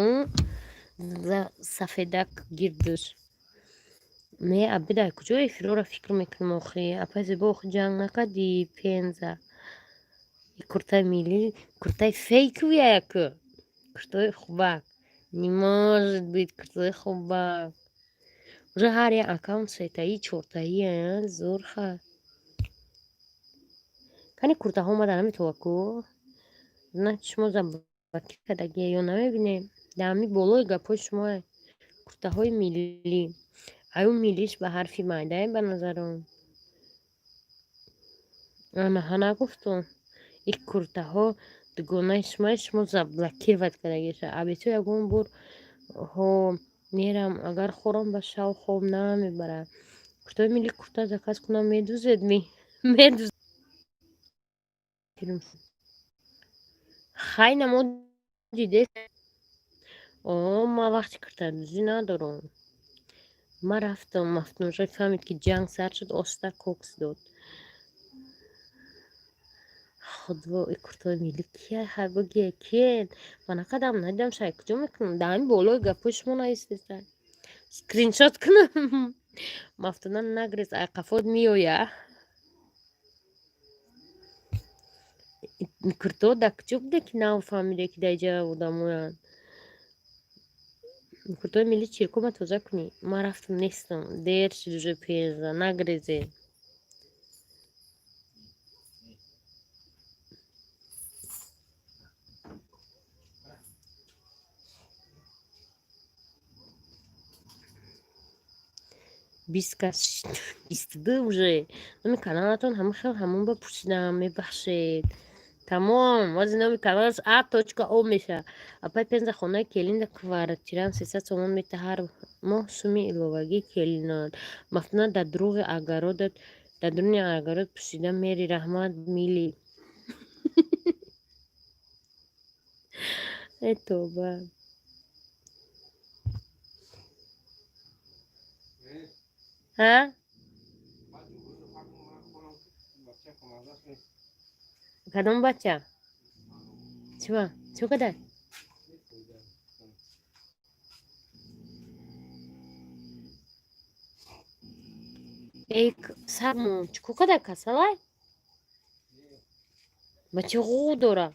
сафедак гирдуш. Не, абида куҷо эфирҳоро фикр мекунем охи? Апай Зебо, охи, ҷанг накардӣ, Пенза. И куртаи милли куртаи фейковая яку. Куртои хубак. Не может быть, куртои хубак. Уже ҳар як аккаунт сетаи, чортаи, зӯр ха. Кани куртаҳо омада наметова ку? Значит, шумо заблокир кардагие ё намебинем? Дар ҳамин болои гапҳои шумо куртаҳои миллӣ. Аю миллиш ба ҳарфи майдае ба назарам. Анаҳа, нагуфтум. И куртаҳо дугонаи шумое, шумо заблокировать кардагиша. Абето ягон бор ҳо мерам, агар хӯрам, ба шав хоб намебарад. Куртаҳои милли курта заказ кунам, медузед ми? Медуз. Хай, намо диде. О, ман вақти куртадӯзӣ надорам. Ман рафтам, Мафтунҷон фаҳмид, ки ҷанг сар шуд, оста кокс дод. Худо, и куртаҳои милли кия? Ҳай, бигӯе, киен? Ман накардам, надидам, шай куҷо мекунам? Дар ҳамин болои гапҳои шумо наистеста. Скриншот кунам. Мафтуна, нагрез, ай қафот меоя. Куртаҳо дар куҷо буде, ки нав фаҳмиде, ки дар иҷа одамоянд? Куртаҳои милли чиркома тоза кунӣ. Ман рафтам, нестам. Дер шуд уже, Пенза, нагрезе. 20 кас, 22 уже. Номи каналатон ҳама хел ҳамон ба пурсидам, мебахшед. Тамом, ози номи каналаш А точка О меша. Апай Пенза, хонаи келинда квартиран 300 сомон мета ҳар моҳ, суми иловагӣ келинад. Мафтуна, дар дурӯғи огородат, дар дуруни огород пӯшида мери, раҳмат мили. Э, тоба. Ҳа? Кадом бача? Чиба? Чӣ кадар? Эй, сармон, чӣ ко кадар касалай? Ба чӣ ҳуқуқ дора?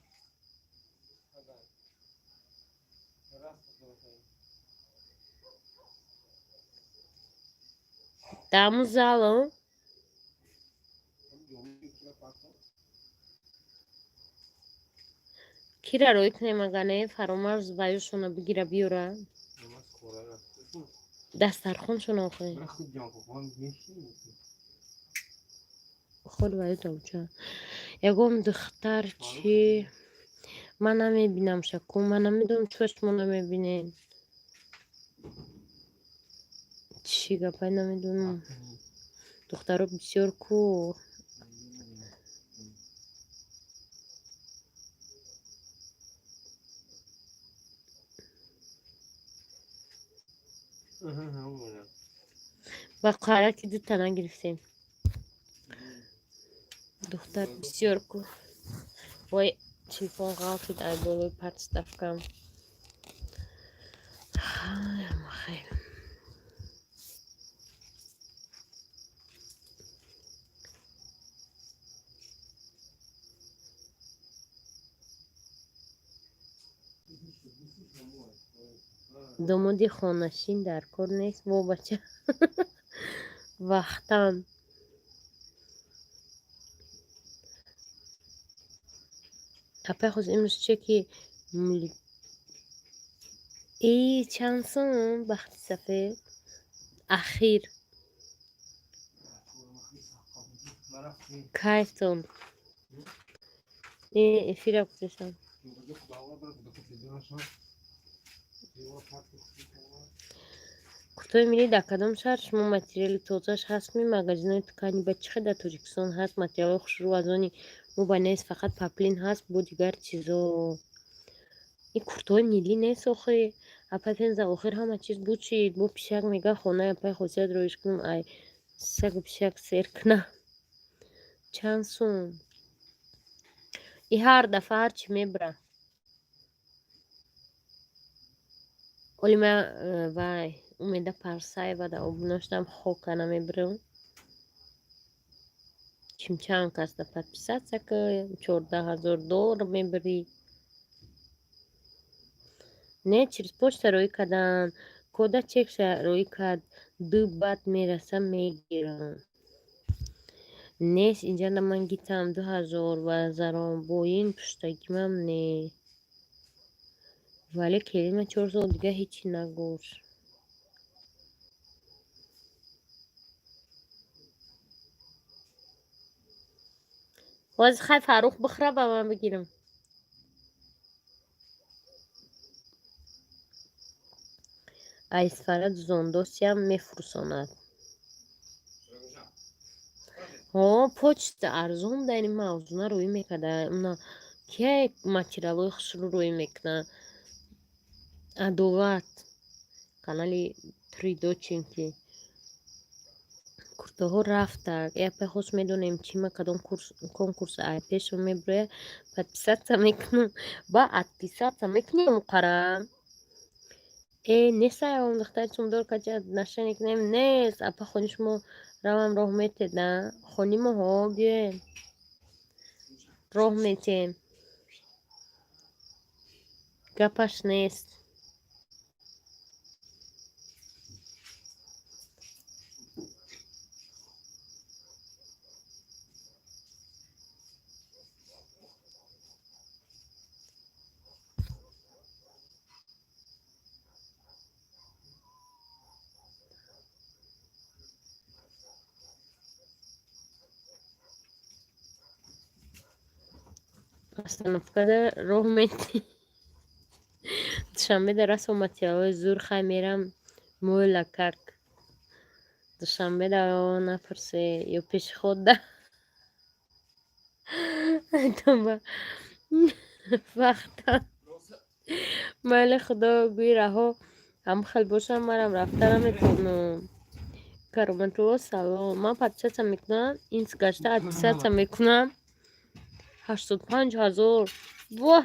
Дар ҳамун зал? Кира рӯй кунем, агар не Фаромарз ваюшона бигира биёра. Дастархоншона охе. Худ ваю тавча. Ягон духтар чи ман намебинам шаку, ман намедонам чӯ шумо намебинед. Чӣ гапай намедонам. Духтаро бисёр ку. Ба қараки дута нагирифтем. Духтар бисёр ку. Вой, телефон ғалтид ай болои подставкам. Хел. Домоди хонашин дар кор нест, во бача. Вақтан. Апай хоз имрӯз чеки и чанд сум бахти сафед? Ахир. Кайфтон. Эфира гузоштам. Куртои миллӣ дар кадом шаҳр шумо материали тозааш ҳастми? Магазинҳои ткани ба чӣ хел дар Тоҷикистон ҳаст? Материалҳои хушрӯ аз они мо ба нест, фақат паплин ҳаст бо дигар чизо. Ин куртои миллӣ нест охи. Апай Пенза охир ҳама чиз буд чид. Бо пишак мега хонаи апай хосият роиш кунам ай сагу пишак сер кунам. Чанд сум? И ҳар дафъа ҳар чӣ мебара. Оли ма вай Умеда Парсаева да обуна шудам, хока намебирам. Чимчанд кас да подписаться ка, 14 000 доллар мебирӣ. Не, через почта рӯй кардан. Кода чекша рӯй кард, ду баъд мераса мегирам. Нест инҷа ман гитам 2000 ва заронбоин пуштагимам не. Вале келима 4 сол дига ҳечи нагӯш. Ҳозир хай Фаррух бихӯра ба ман бигирам. Айсфара дузондосиам мефурӯсонад. Ҳо, почта арзон дар ин мавзуна рӯй мекарда. Уна кия материалҳои хушрӯ рӯй мекунад? Адолат канали Тридоченки. Куртаҳо рафтак. Япай хост медонем чӣ ма кадом конкурс ай пешо мебироя, подписаться мекунам. Ба отписаться мекунем муқаррам. Э, нест ай он духтари сумдор кача нашане кунем нест. Апа хони шумо равам роҳ метед, на? Хони мо ҳо биёем. Роҳ метем. Гапаш нест. Остановкада роҳ метӣ. Душанбеда расо материалҳои зур хай мерам мӯла как. Душанбеда напурсе ё пешеходда. Тоба вақта. Майли худо гӯи раҳо ҳам хел бошам марам рафта наметавонам. Кароматулло салом. Ман подписаться мекунам, инс гашта отписаться мекунам. 85 000 воҳ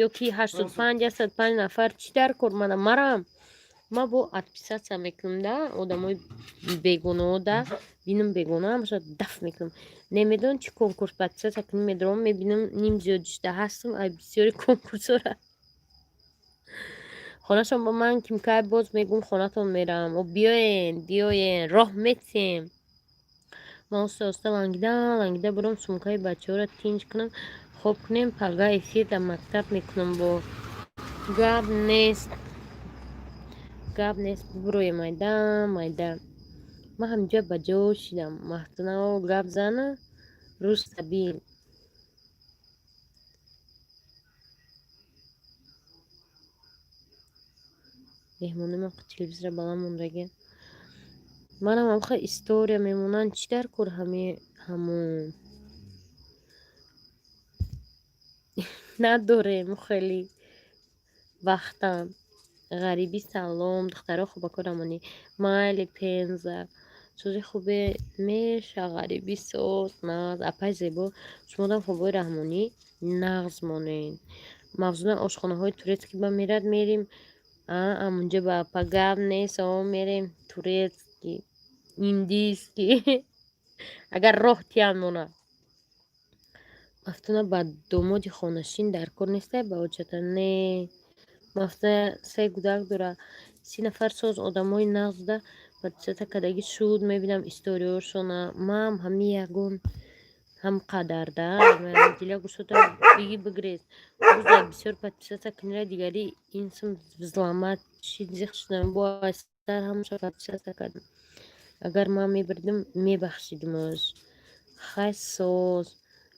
ё ки 85 105 нафар чӣ дар кор мана марам ма бо отписаться мекунам да одамои бегуноҳ да бинам бегуноҳ ҳамаша даф мекунам. Намедонам чӣ конкурс подписаться кунӣ медорам мебинам ним зиёдишда ҳастам ай бисёри конкурсҳора. Хонашон ба ман кимкай боз мегӯм хонатон мерам. О биёен, биёен, роҳ метем. Ман оста оста лангида лангида бурам сумкаи бачаҳоро тинҷ кунам. Хоб кунем, пага эфир дар мактаб мекунам. Бо гап нест, гап нест, бубуроя майда майда. Ман ҳаминҷо ба ҷо шидам. Маҳтунао, гап зана, рӯз сабил. Меҳмони ман телевизора баланд мондагӣ. Манам амха история мемонанд, чӣ дар кор ҳами ҳамун надорем хеле вақтам. Ғарибӣ, салом, духтаро, хубако, рамонӣ, майли, Пенза сози хубе меша. Ғарибӣ, соз нағз, апай зебо, шумодам хубои раҳмонӣ, нағз монед. Мавзуна ошхонаҳои турецкӣ ба мерад, мерим амунҷа ба апа, гап нест, о мерем турецкий, индийский, агар роҳ тиян монад. Мафтуна ба домоди хонашин дар кор нестай ба ҳоҷата? Не, Мафтуна се гудак дорад, 30 нафар соз, одамои нағзда подписаться кардагӣ шуд, мебинам историёшона. Мам ҳами ягон ҳам қадарда дила гушода биги бигрез рӯза бисёр подписаться кунира, дигари инсм взломать шид, зиқ шудам, бо сар ҳамаша подписаться кардам. Агар ман мебурдим, мебахшидимаш. Хай, соз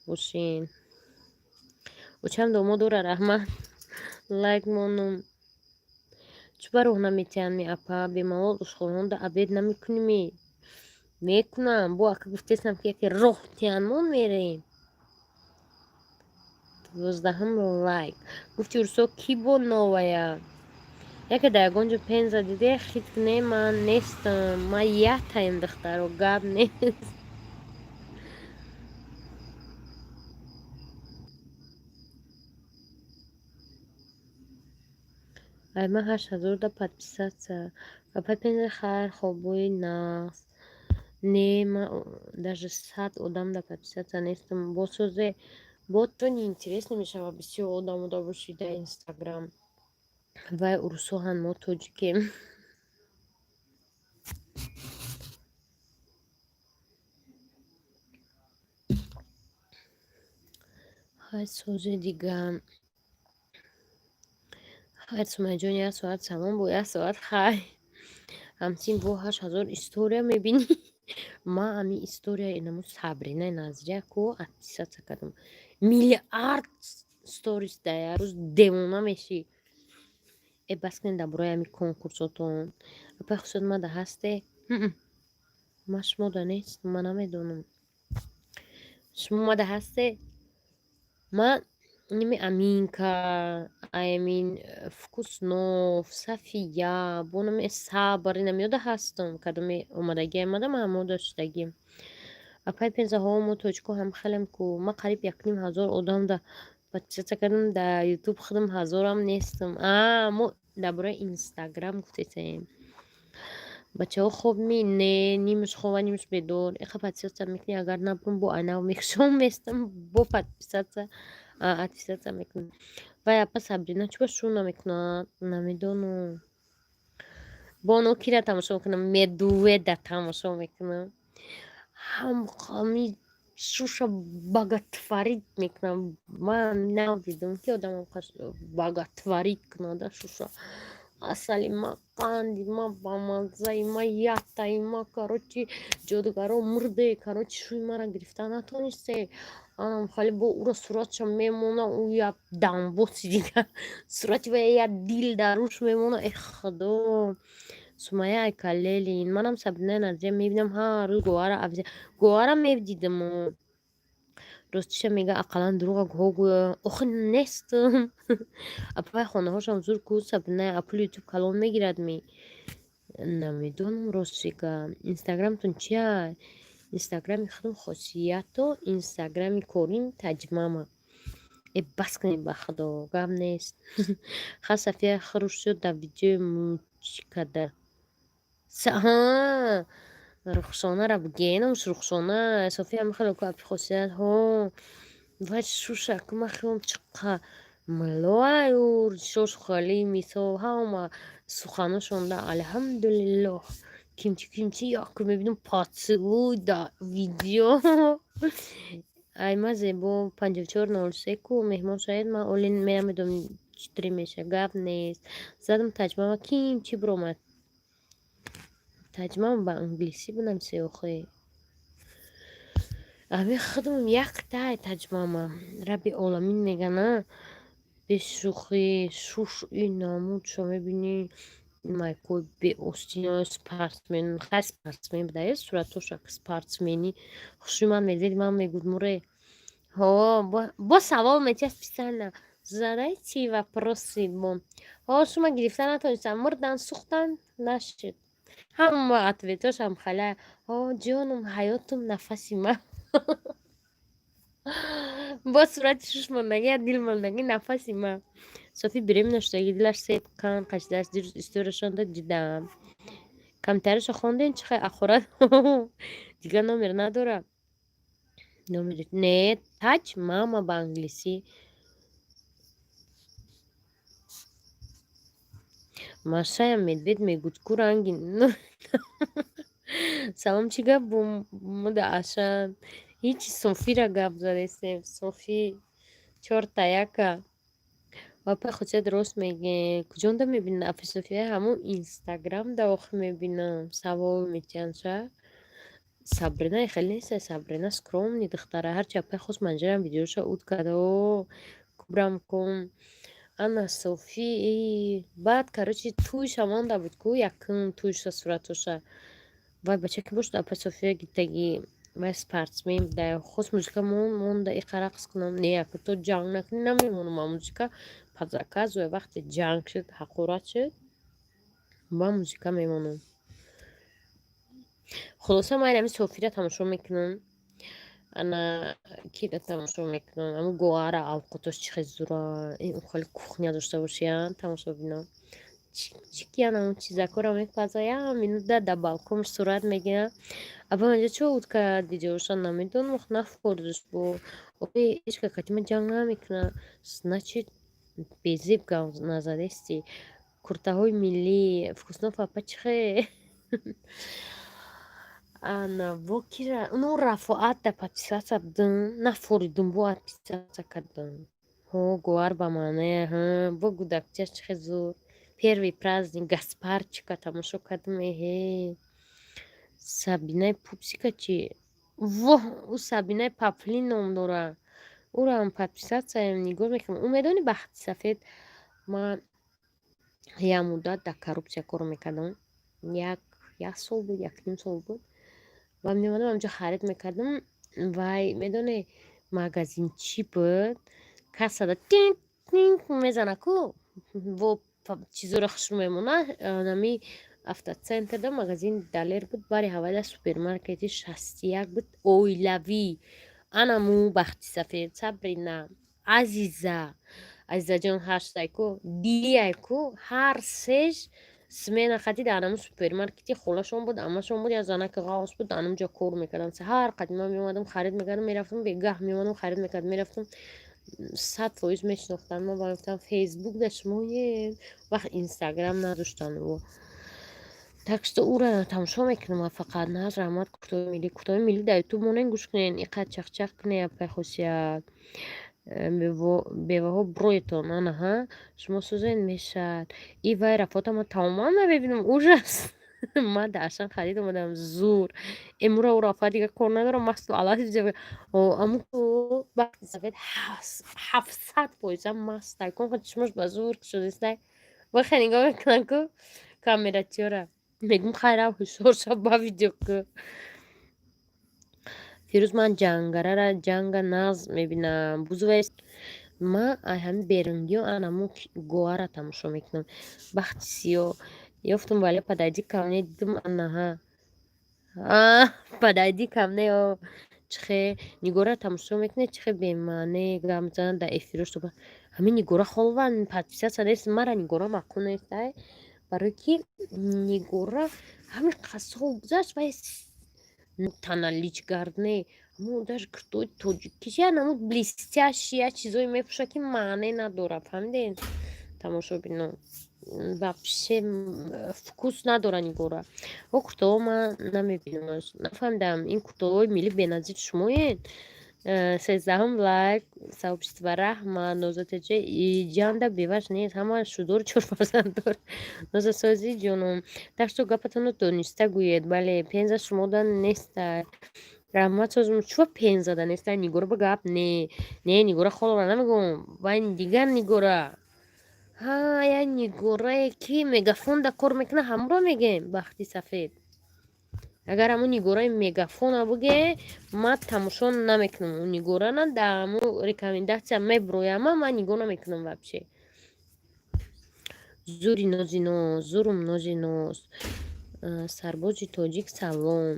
бошен. Очам домод дора, раҳмат, лайк монум. Чӯ ба роҳ наметиҳанд ми, апа? Бемалол ошхонаҳода обед намекунӣ? Мекунам, бо ака гуфтестам, ки яке роҳ тиҳанмон, мерем. 12-ҳам лайк. Гуфти урусо ки бо новая яке дар ягон ҷо Пенза диде, хит не, ман нестам, ман яктаем, духтаро, гап нест. Ай, ман 8000-да подписаться. Апай Пенза, хайр, хобои нағз. Не, ман даже 100 одамда подписаться нестам. Бо созе бо то неинтересно мешавад, бисёр одам ода бошӣ дар Инстаграм. Вай урусоҳанд, мо тоҷикем. Хай, созе дига. Хайр, Сумайҷон, як соат салом, бо як соат хай. Ҳамсин бо 8000 история мебинӣ. Ман ами история инаму Сабринаи Назрия ку отписаться кардам. Миллиард сторис дар як рӯз, девона мешӣ. Э, бас кунед дар бораи ҳами конкурсотон. Апай хусуд мада ҳасте? Ман шумода нест, ман намедонам. Шумо мада ҳасте? Ман ними Аминка, аймин Вкуснов, Сафия, бо номи Сабр инамиёда ҳастам. Кадоме омадагӣ омада, ман ҳамода шудагӣ. Апай Пензаҳо, мо тоҷико ҳам хелем ку. Ман қариб 1500 одамда подписаться кардам дар Ютуб, худам ҳазорам нестам. А мо дар бораи Инстаграм гуфтесем. Бачаҳо хоб ми? Не, нимаш хова, нимаш бедор. Иқа подписаться мекунӣ, агар набурам, бо айнав мекушом, местам, бо подписаться отписаться мекунам. Вай, апа Сабрина чӯба шӯ намекунад? Намедонам. Бо оно кира тамошо мекунам? Медуеда тамошо мекунам. Ҳами шуша боготворить мекунам. Ман нав дидам, ки одам боготворить кунада шуша. Асали ма, қанди ма, бамаззаи ма, яктаи ма, короче, ҷодугаро мурде, короче, шӯи мара гирифта натонисте. Анам хали бо ура суратша мемона, ӯ як дамбоси дигар сурати ва як дил дар рӯш мемона. Э худо, Сумая Айкалелин, манам Сабринаи Назрия мебинам ҳар рӯз. Гоҳара, гоҳара медидаму. Ростиша мега, ақаллан дурӯға гоҳ гӯя. Охи нестам. Апай, хонаҳошам зур ку, Сабрина апули Ютуб калон мегирад ми? Намедонам, ростига. Инстаграмтон чия? Инстаграми худам Хосиято, инстаграми корим Таҷмама. Э, бас кунед, ба худо, гап нест. Ха, Сафия хуруш шуд дар видеои мучкада. Ҳа, Рухсонара бигенамш, Рухсона, София мехело ку, апи Хосият, ҳо, вай шуша ку, ман хелом чиқа милоаю шош хали мисол ҳама суханошонда, алҳамдулиллоҳ, кимчи кимчи як мебинам, поцелуй да видео. Айма зебо 5403 ку меҳмон шавед, ман оли намедонам, чӣ туре меша, гап нест. Задам таҷмама, ким чӣ биромад? Таҷмама ба англисӣ бинависе охе. Ами худам яктай таҷмама. Рабби оламин мегана, бешӯхӣ шуш ин намудшо мебинӣ, майкои беостино, спортсмен, хай, спортсмен буда, суратоша спортсмени. Хуши ман медид, ман мегуд муре. Ҳо, бо савол метиҳад специально. Задайте вопросы бо. Ҳо, шума гирифта натонистам, мурдан, сӯхтан нашуд. Ҳама ответошам халя. Ҳо, ҷонум, ҳаётум, нафаси ман. Бо сурати шуш мондагӣ, я дил мондагӣ, нафаси ман. Софи беременна шудагӣ, дилаш себ қанд қашидааст, дирӯз историяшонда дидам. Камтарашо хондем, чӣ хай ахорат дигар номер надорад. Номери не, таҷ мама ба англисӣ. Машаям медвед мегуд ку ранги. Салом, чӣ гап бо муда ашан? Ҳичи, Софира гап задестем. Софи чорта яка. Апай Хусият, рост мегӯед. Куҷонда мебинед апай София? Ҳамун Инстаграмда охи мебинам. Савол метиҳанд ша. Сабрина хеле неста, Сабрина скромный духтара. Ҳарчи апай хост, манҷарам видеоша уд карда. О, кубрам кун. Ана Софи баъд, короче, тӯйша монда буд ку, якум тӯйша суратоша. Вай бача ки бошад, апай София гитагӣ, вай спортсмен буда. Хост музыка монда, иқа рақс кунам. Не, ака, то ҷанг накунӣ, намемонам. Ман музыка по заказу, вақте ҷанг шуд, ҳақорат шуд, ман музыка мемонам. Хулоса, ман ҳами Софира тамошо мекунам. Ана кира тамошо мекунам? Ҳамун Гоҳара, авқотош чӣ хел зура. Хеле кухня дошта боши, тамошо бинам. Чӣ киян, ҳамун чизакҳоро мепаза, як минута дар балконш сурат мегирам. Апа манҷа чӣ уд кард видеоша, намедонам, нафурдаш бо. Охи ҳеҷ ка кати ман ҷанг намекунад. Значит, безеб гап назадести. Куртаҳои миллӣ, Вкуснов апа чӣ хел? Ана во кира? Ну, Рафоат да подписаться будам, нафуридум, бо отписаться кардам. Ҳо, Гоҳар ба маъное, ҳа, бо гудакчаш чӣ хел зур. Первый праздник Гаспарчика тамошо кардам, эҳе. Сабинаи Пупсика чӣ? Воҳ, ӯ Сабинаи Паплин ном дорад. Ӯроам подписаться-ем, нигоҳ мекунам. Ӯ медонӣ, Бахти Сафед, ман як муддат дар коррупсия кор мекардам. Як сол буд, якним сол буд. Ва меомадам, ҳамҷо харид мекардам. Вай медонӣ, магазинчӣ буд, кассада тинг тинг мезана ку, бо чизоро хушрӯ мемонад. Нами автоцентрда магазин Далер буд, бари ҳавайда супермаркети 61 буд, оилавӣ. Анаму Бахти Сафед, Сабрина, Азиза, Азизаҷон ҳаштай ку, Дилияй ку, ҳар сеш смена хати дар ҳамун супермаркети холашон буд, амашон буд, як занаки ғавс буд, дар ҳамун ҷо кор мекардам. Ҳар қадим ман меомадам, харид мекардам, мерафтам, бегаҳ меомадам, харид мекардам, мерафтам. 100% мешинохтанд. Ман ба мегуфтам, Фейсбук да шумоед, вақт Инстаграм надоштанд. Так что ӯро тамошо мекунам ман фақат. Наз раҳмат, куртои миллӣ, куртои миллӣ дар Ютуб монен, гӯш кунен, иқадр чахчах кунед, апай Хусият. Беваҳо броетон, анаҳа, шумо сӯзен мешавад. И вай Рафота ман тамоман намебинам, ужас. Ман дар Ашан харид омадам, зур. Эмура ӯ Рафоат дигар кор надорам, масту алаф. Аму Бахти Сафед 700%-а мастай. Кон чишмош ба зур кушодистай. Вахе нигоҳ мекунам ку камерачиёра. Мегӯм, хайрав, ҳушёр шав, ба видео ку. Фирӯз, ман ҷангарара ҷанга нағз мебинам. Бузувай ман ай ҳами берунгиё анаму Гоҳара тамошо мекунам. Бахти сиёҳ ёфтум, вале подойди ко мне дидум, анаҳа. Подойди ко мне, чихе Нигора тамошо мекунед, чихе бемаъне гап мезанад дар эфирош. Ҳамин Нигора холван подписаться нест, мара Нигора маъқул нестай. Барои ки Нигора ҳамин қасол гузашт, вай таналич гард не, ҳамун даже куртои тоҷикиш я намуд блестящий, я чизое мепӯшад, ки маъне надорад, фаҳмидед, тамошобино? Вообще вкус надора Нигора. О, куртоҳо ман намебинамаш, нафаҳмидам, ин куртоҳои миллӣ беназир шумоед. Сездаҳум лайк, сообщество, раҳма. Нозатеҷа ҷанда беваш нест, ҳама шудор, чор фарзанддор. Нозасозӣ, ҷоном. Так что гапатонро дониста гӯед. Бале, Пенза шумода неста. Раҳмат, созм. Чува Пензада неста? Нигора ба гап не, не, Нигора холова намегӯм, вай дигар Нигора. Ҳа, я Нигорае ки Мегафонда кор мекунад, ҳамонро мегем, бахти сафед. Агар ҳамун Нигораи Мегафона буге, ман тамошо намекунам. У Нигора на дар ҳамун рекомендация меброяма, ман нигоҳ намекунам вообще. Зури нози ноз, зурум нози ноз. Сарбози тоҷик, салом.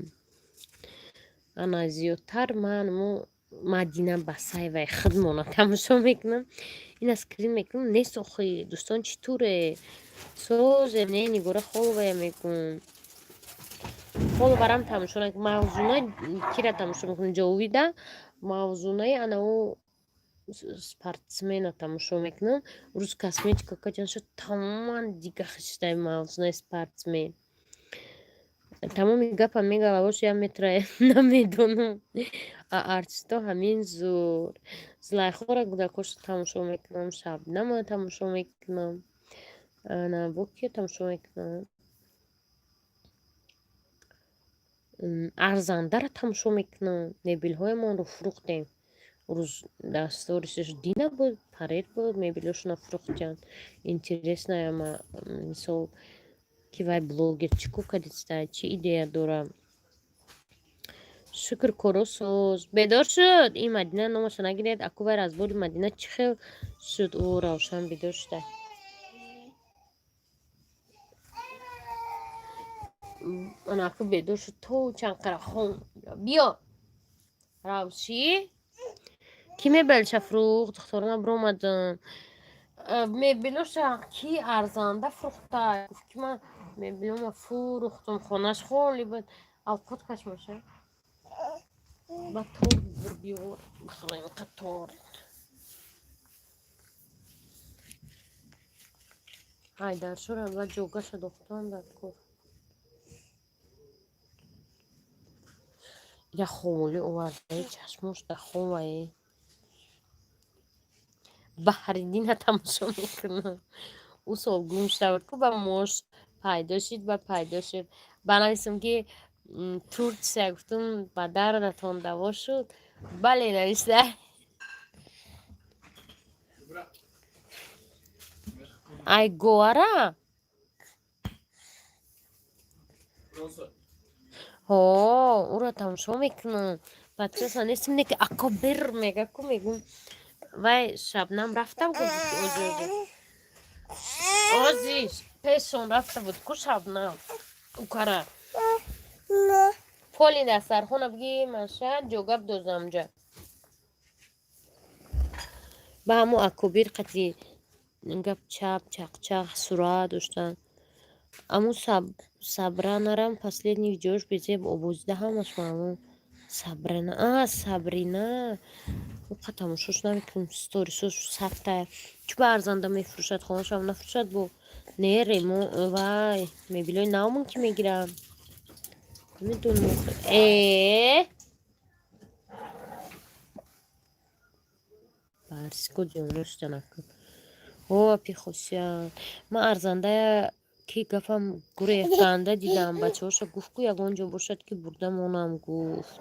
Ана, зиёдтар ман мо Мадина Басаеваи худмона тамошо мекунам. Ина скрин мекунам, нест охи, дӯстон, чӣ туре? Созе не, Нигора Холовая мекунам. Холоварам тамошо накунам. Мавзуна кира тамошо мекунам? Ҷовида, Мавзунаи анао спортсмена тамошо мекунам. Рӯз косметика каҷанша тамоман дига хиштай Мавзунаи спортсмен. Тамоми гапам мегалавош я метра намедонам. А артисто ҳамин зур. Зулайхора кӯдакошо тамошо мекунам, Шабнама тамошо мекунам. Ана бо киё тамошо мекунам? Арзандаро тамошо мекунам. Мебелҳоямонро фурӯхтем. Рӯз дар сторисаш дина буд, паред буд, мебелҳошона фурӯхтянд. Интересно, ама мисол, ки вай блогер чӣ кор кардиста, чӣ идея дора. Шукр, коросоз. Бедор шуд. Ин Мадина номаша нагиред. Аку вай разбори Мадина чӣ хел шуд? О, Равшан бедор шуда. Ана аку бедор шуд, то чанд қара хон. Биё. Равши? Кӣ мебелша фурӯхт? Духтарона биромадам. Мебелоша ки арзанда фурӯхта? Гуфт ки ман мебелома фурӯхтум, хонаш холи буд. Авқот кашмаша. Ба торт бур биёр. Бихӯрем қа торт. Ҳайдаршора ва ҷогаша дохтан дар кор. Я холӣ овардаи, чашмош дар ховае. Баҳриддина тамошо мекунам. Ӯ сол гум шуда буд ку, ба мош пайдо шид, ба пайдо шуд. Банависам ки Турция гуфтум, ба дардатон даво шуд. Бале, нависта. Ай гоара? Ҳо, ӯро тамошо мекунам. Подписан нестим, не ки ако бир мега ку, мегум. Вай Шабнам рафта буд ози. Ози пешон рафта буд ку Шабнам. Укара. Поли дастархона бигӣ, маша ҷога бидозам ҷа. Ба ҳамо акобир қати гап чап чақчақ сурат доштанд. Аму Сабранарам последний видеош безеб обозида ҳамаш маълум. Сабрина, а Сабрина. Уқа тамошош намекунам, сторисош садта. Чӣ ба арзанда мефурӯшад, хонашам нафурӯшад бо не ремо вай мебелои навмон ки мегирам. Намедонам. Э Барсико ҷонаш ҷанакун. О, апи хосият. Ман арзандая ки гапам гурехтанда дидам, бачаҳоша гуфт ку ягон ҷо бошад ки бурда монам гуфт.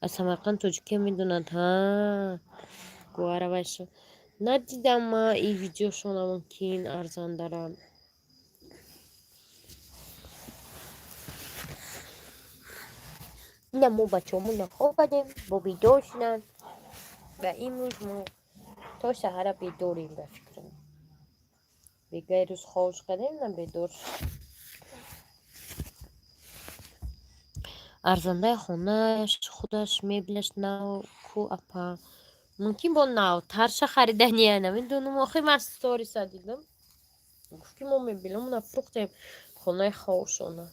Аз Самарқанд тоҷикия медонад, ҳа. Гуаравайшо. Надидам ман и видеошона мумкин арзандара. Ина мо бачаҳомонро хоб кардем, бо бедор шуданд ва имрӯз мо то саҳара бедорем ба фикрам. Бегаи рӯз хобш кардем, на бедор шуд. Арзандаи хонааш худаш мебелаш нав ку апа. Мумкин бо навтарша харидания, намедонам. Охи ман сториса дидам. Гуфт ки мо мебеломона фурӯхтем, хонаи хобшона.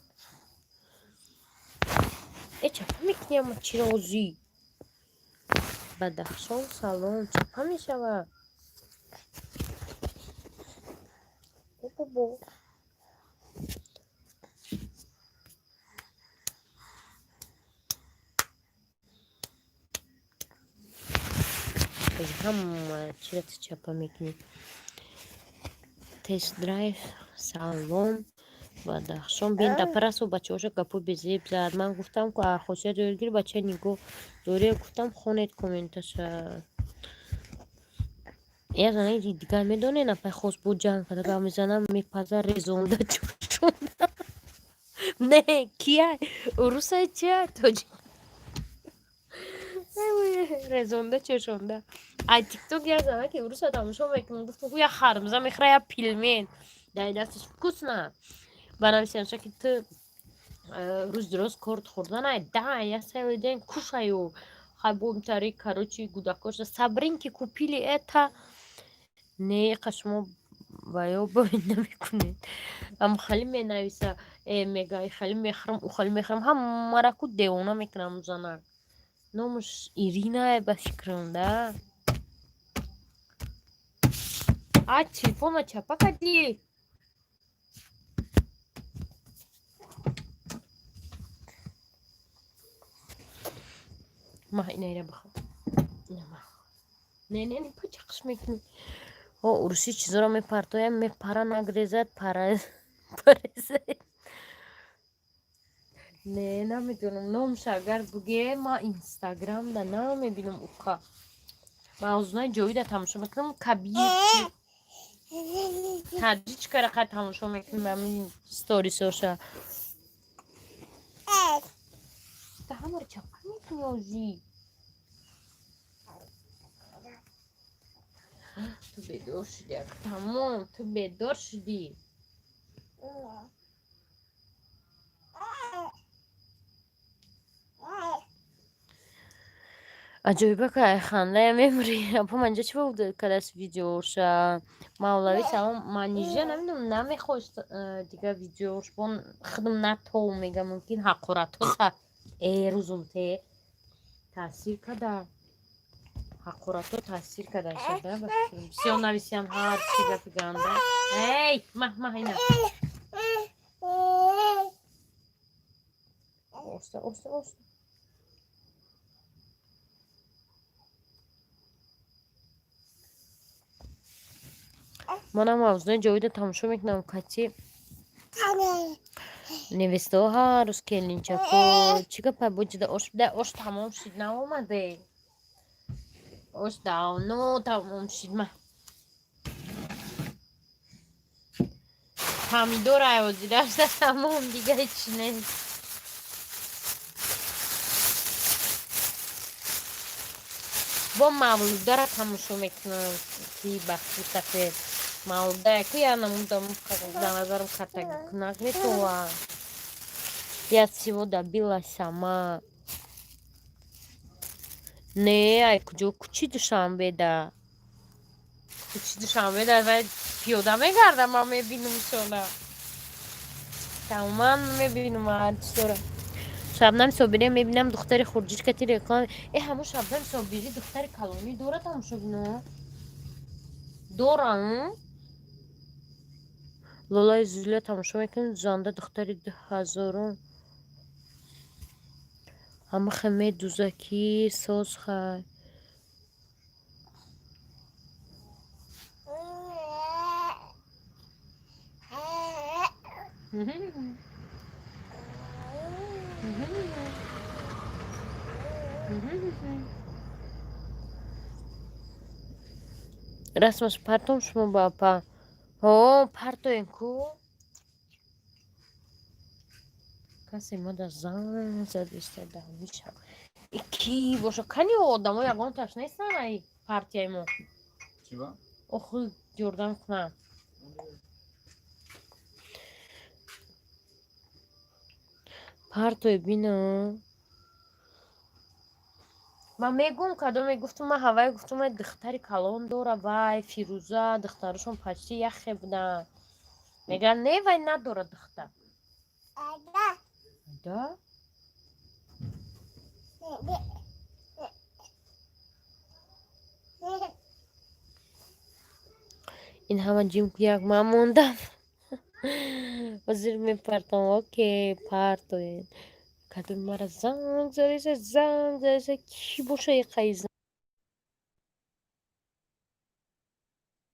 Э чапа мекунӣ ама чӣ розӣ? Бадахшон салом, чапа мешавад. Бобо. Ҳама чира ту чапа мекунӣ. Тест драйв, салом, Бадахшон. Бин дапарасо бачаҳоша гапо безеб зад. Ман гуфтам, ку хосият ёдгир, бача нигоҳ дория, гуфтам, хонед комменташа. Я занаи дигар медонед, апай хост бо ҷанг карда гап мезанам, мепаза, резонда, чӯшонда. Не, кия? Урусай, чия? Тоҷик. Резонда, чӯшонда. Ай Тикток як зана ки уруса тамошо мекунам, гуфтам, ку як хармза мехӯра, як пельмень. Дар дасташ вкусно. Банависиамша, ки ту рӯз дуроз корт хӯрданай, да, я целый день кушаю. Хай бомтари, короче, гудакоша сабринки купили это. Не, қа шумо ва ё бовин намекунед. Ам хали менависа, э, мега, хали мехӯрам, ӯ хали мехӯрам, ҳамара ку девона мекунам занак. Номаш Ирина, ба фикрам, да? А, телефона чапа кардӣ? Ма, инаира бихӯр. Ина. Не, не, не, пачақш мекунӣ. О, урусӣ чизоро мепартоям, мепара, нагрезад, пара парезад. Не, намедонам, номша агар буге, ма Инстаграмда намебинам уқа. Мавзунаи ҷовида тамошо мекунам, Кабир таҷичкара қай тамошо мекунам, ҳамин сторисоша. Та ҳамаро чапа мекунӣ озӣ? Ту бедор шудӣ, тамом, ту бедор шудӣ. Аҷоиба ка хандая мемурӣ. Апа, манҷа чӣ кадаст видеоша? Мавлавӣ, салом. Манижа, намедонам, намехост дигар видеош бон худам натов мега, мумкин ҳақоратҳо э рӯзум те таъсир када. Ҳақоратҳо таъсир кадаша, ба фикрам. Бисёр нависиям ҳар чи гапи ганда. Эй, маҳ, маҳ, ина. Оста, оста, оста. Манам мавзунаи ҷовида тамошо мекунам, кати невестаҳо ҳар рӯз келинчако. Чӣ гапа буҷида? Ош да, ош тамом шид, наомаде. Ош давно тамом шид, ма. Помидор айвозидаша, тамом, дига ҳеч нест. Бо Мавлудара тамошо мекунам, ки бахти сафед. Мавлуда яку я намудам, дар назарам катагикунак метова. Я всего добилась сама. Не, ай куҷо кучи Душанбеда? Кучи Душанбеда вай пиёда мегардам, ман мебинам шона. Тамоман мебинам ҳар чизора. Шабнами Собирия мебинам, духтари хурҷиш кати реклама. Э, ҳамон Шабнами Собири духтари калонӣ дора, тамошобино? Дора? Лолаи Зулия тамошо мекунем, занда духтари дуҳазорум. Ҳамахе медуза ки соз хай. Расмаш партом шумо ба апа? Ҳо, партоем ку. Касе мода занг зад истода мешав. И ки боша? Кани одамо ягонташ нестан ай партияи мо. Чиба? Охи, ёрдам кунам. Партой бина. Ман мегӯм, кадоме гуфтум, ман ҳавай гуфтум, ай духтари калон дора вай, Фирӯза, духтарашон почти яхе буданд. Мегӯянд, не, вай надорад духтар. Да? Ин ҳама ҷимку як ман мондам. Ҳозир мепартам, окей, партоед. Кадоми мара занг задеса, занг задеса, кӣ боша иқаи.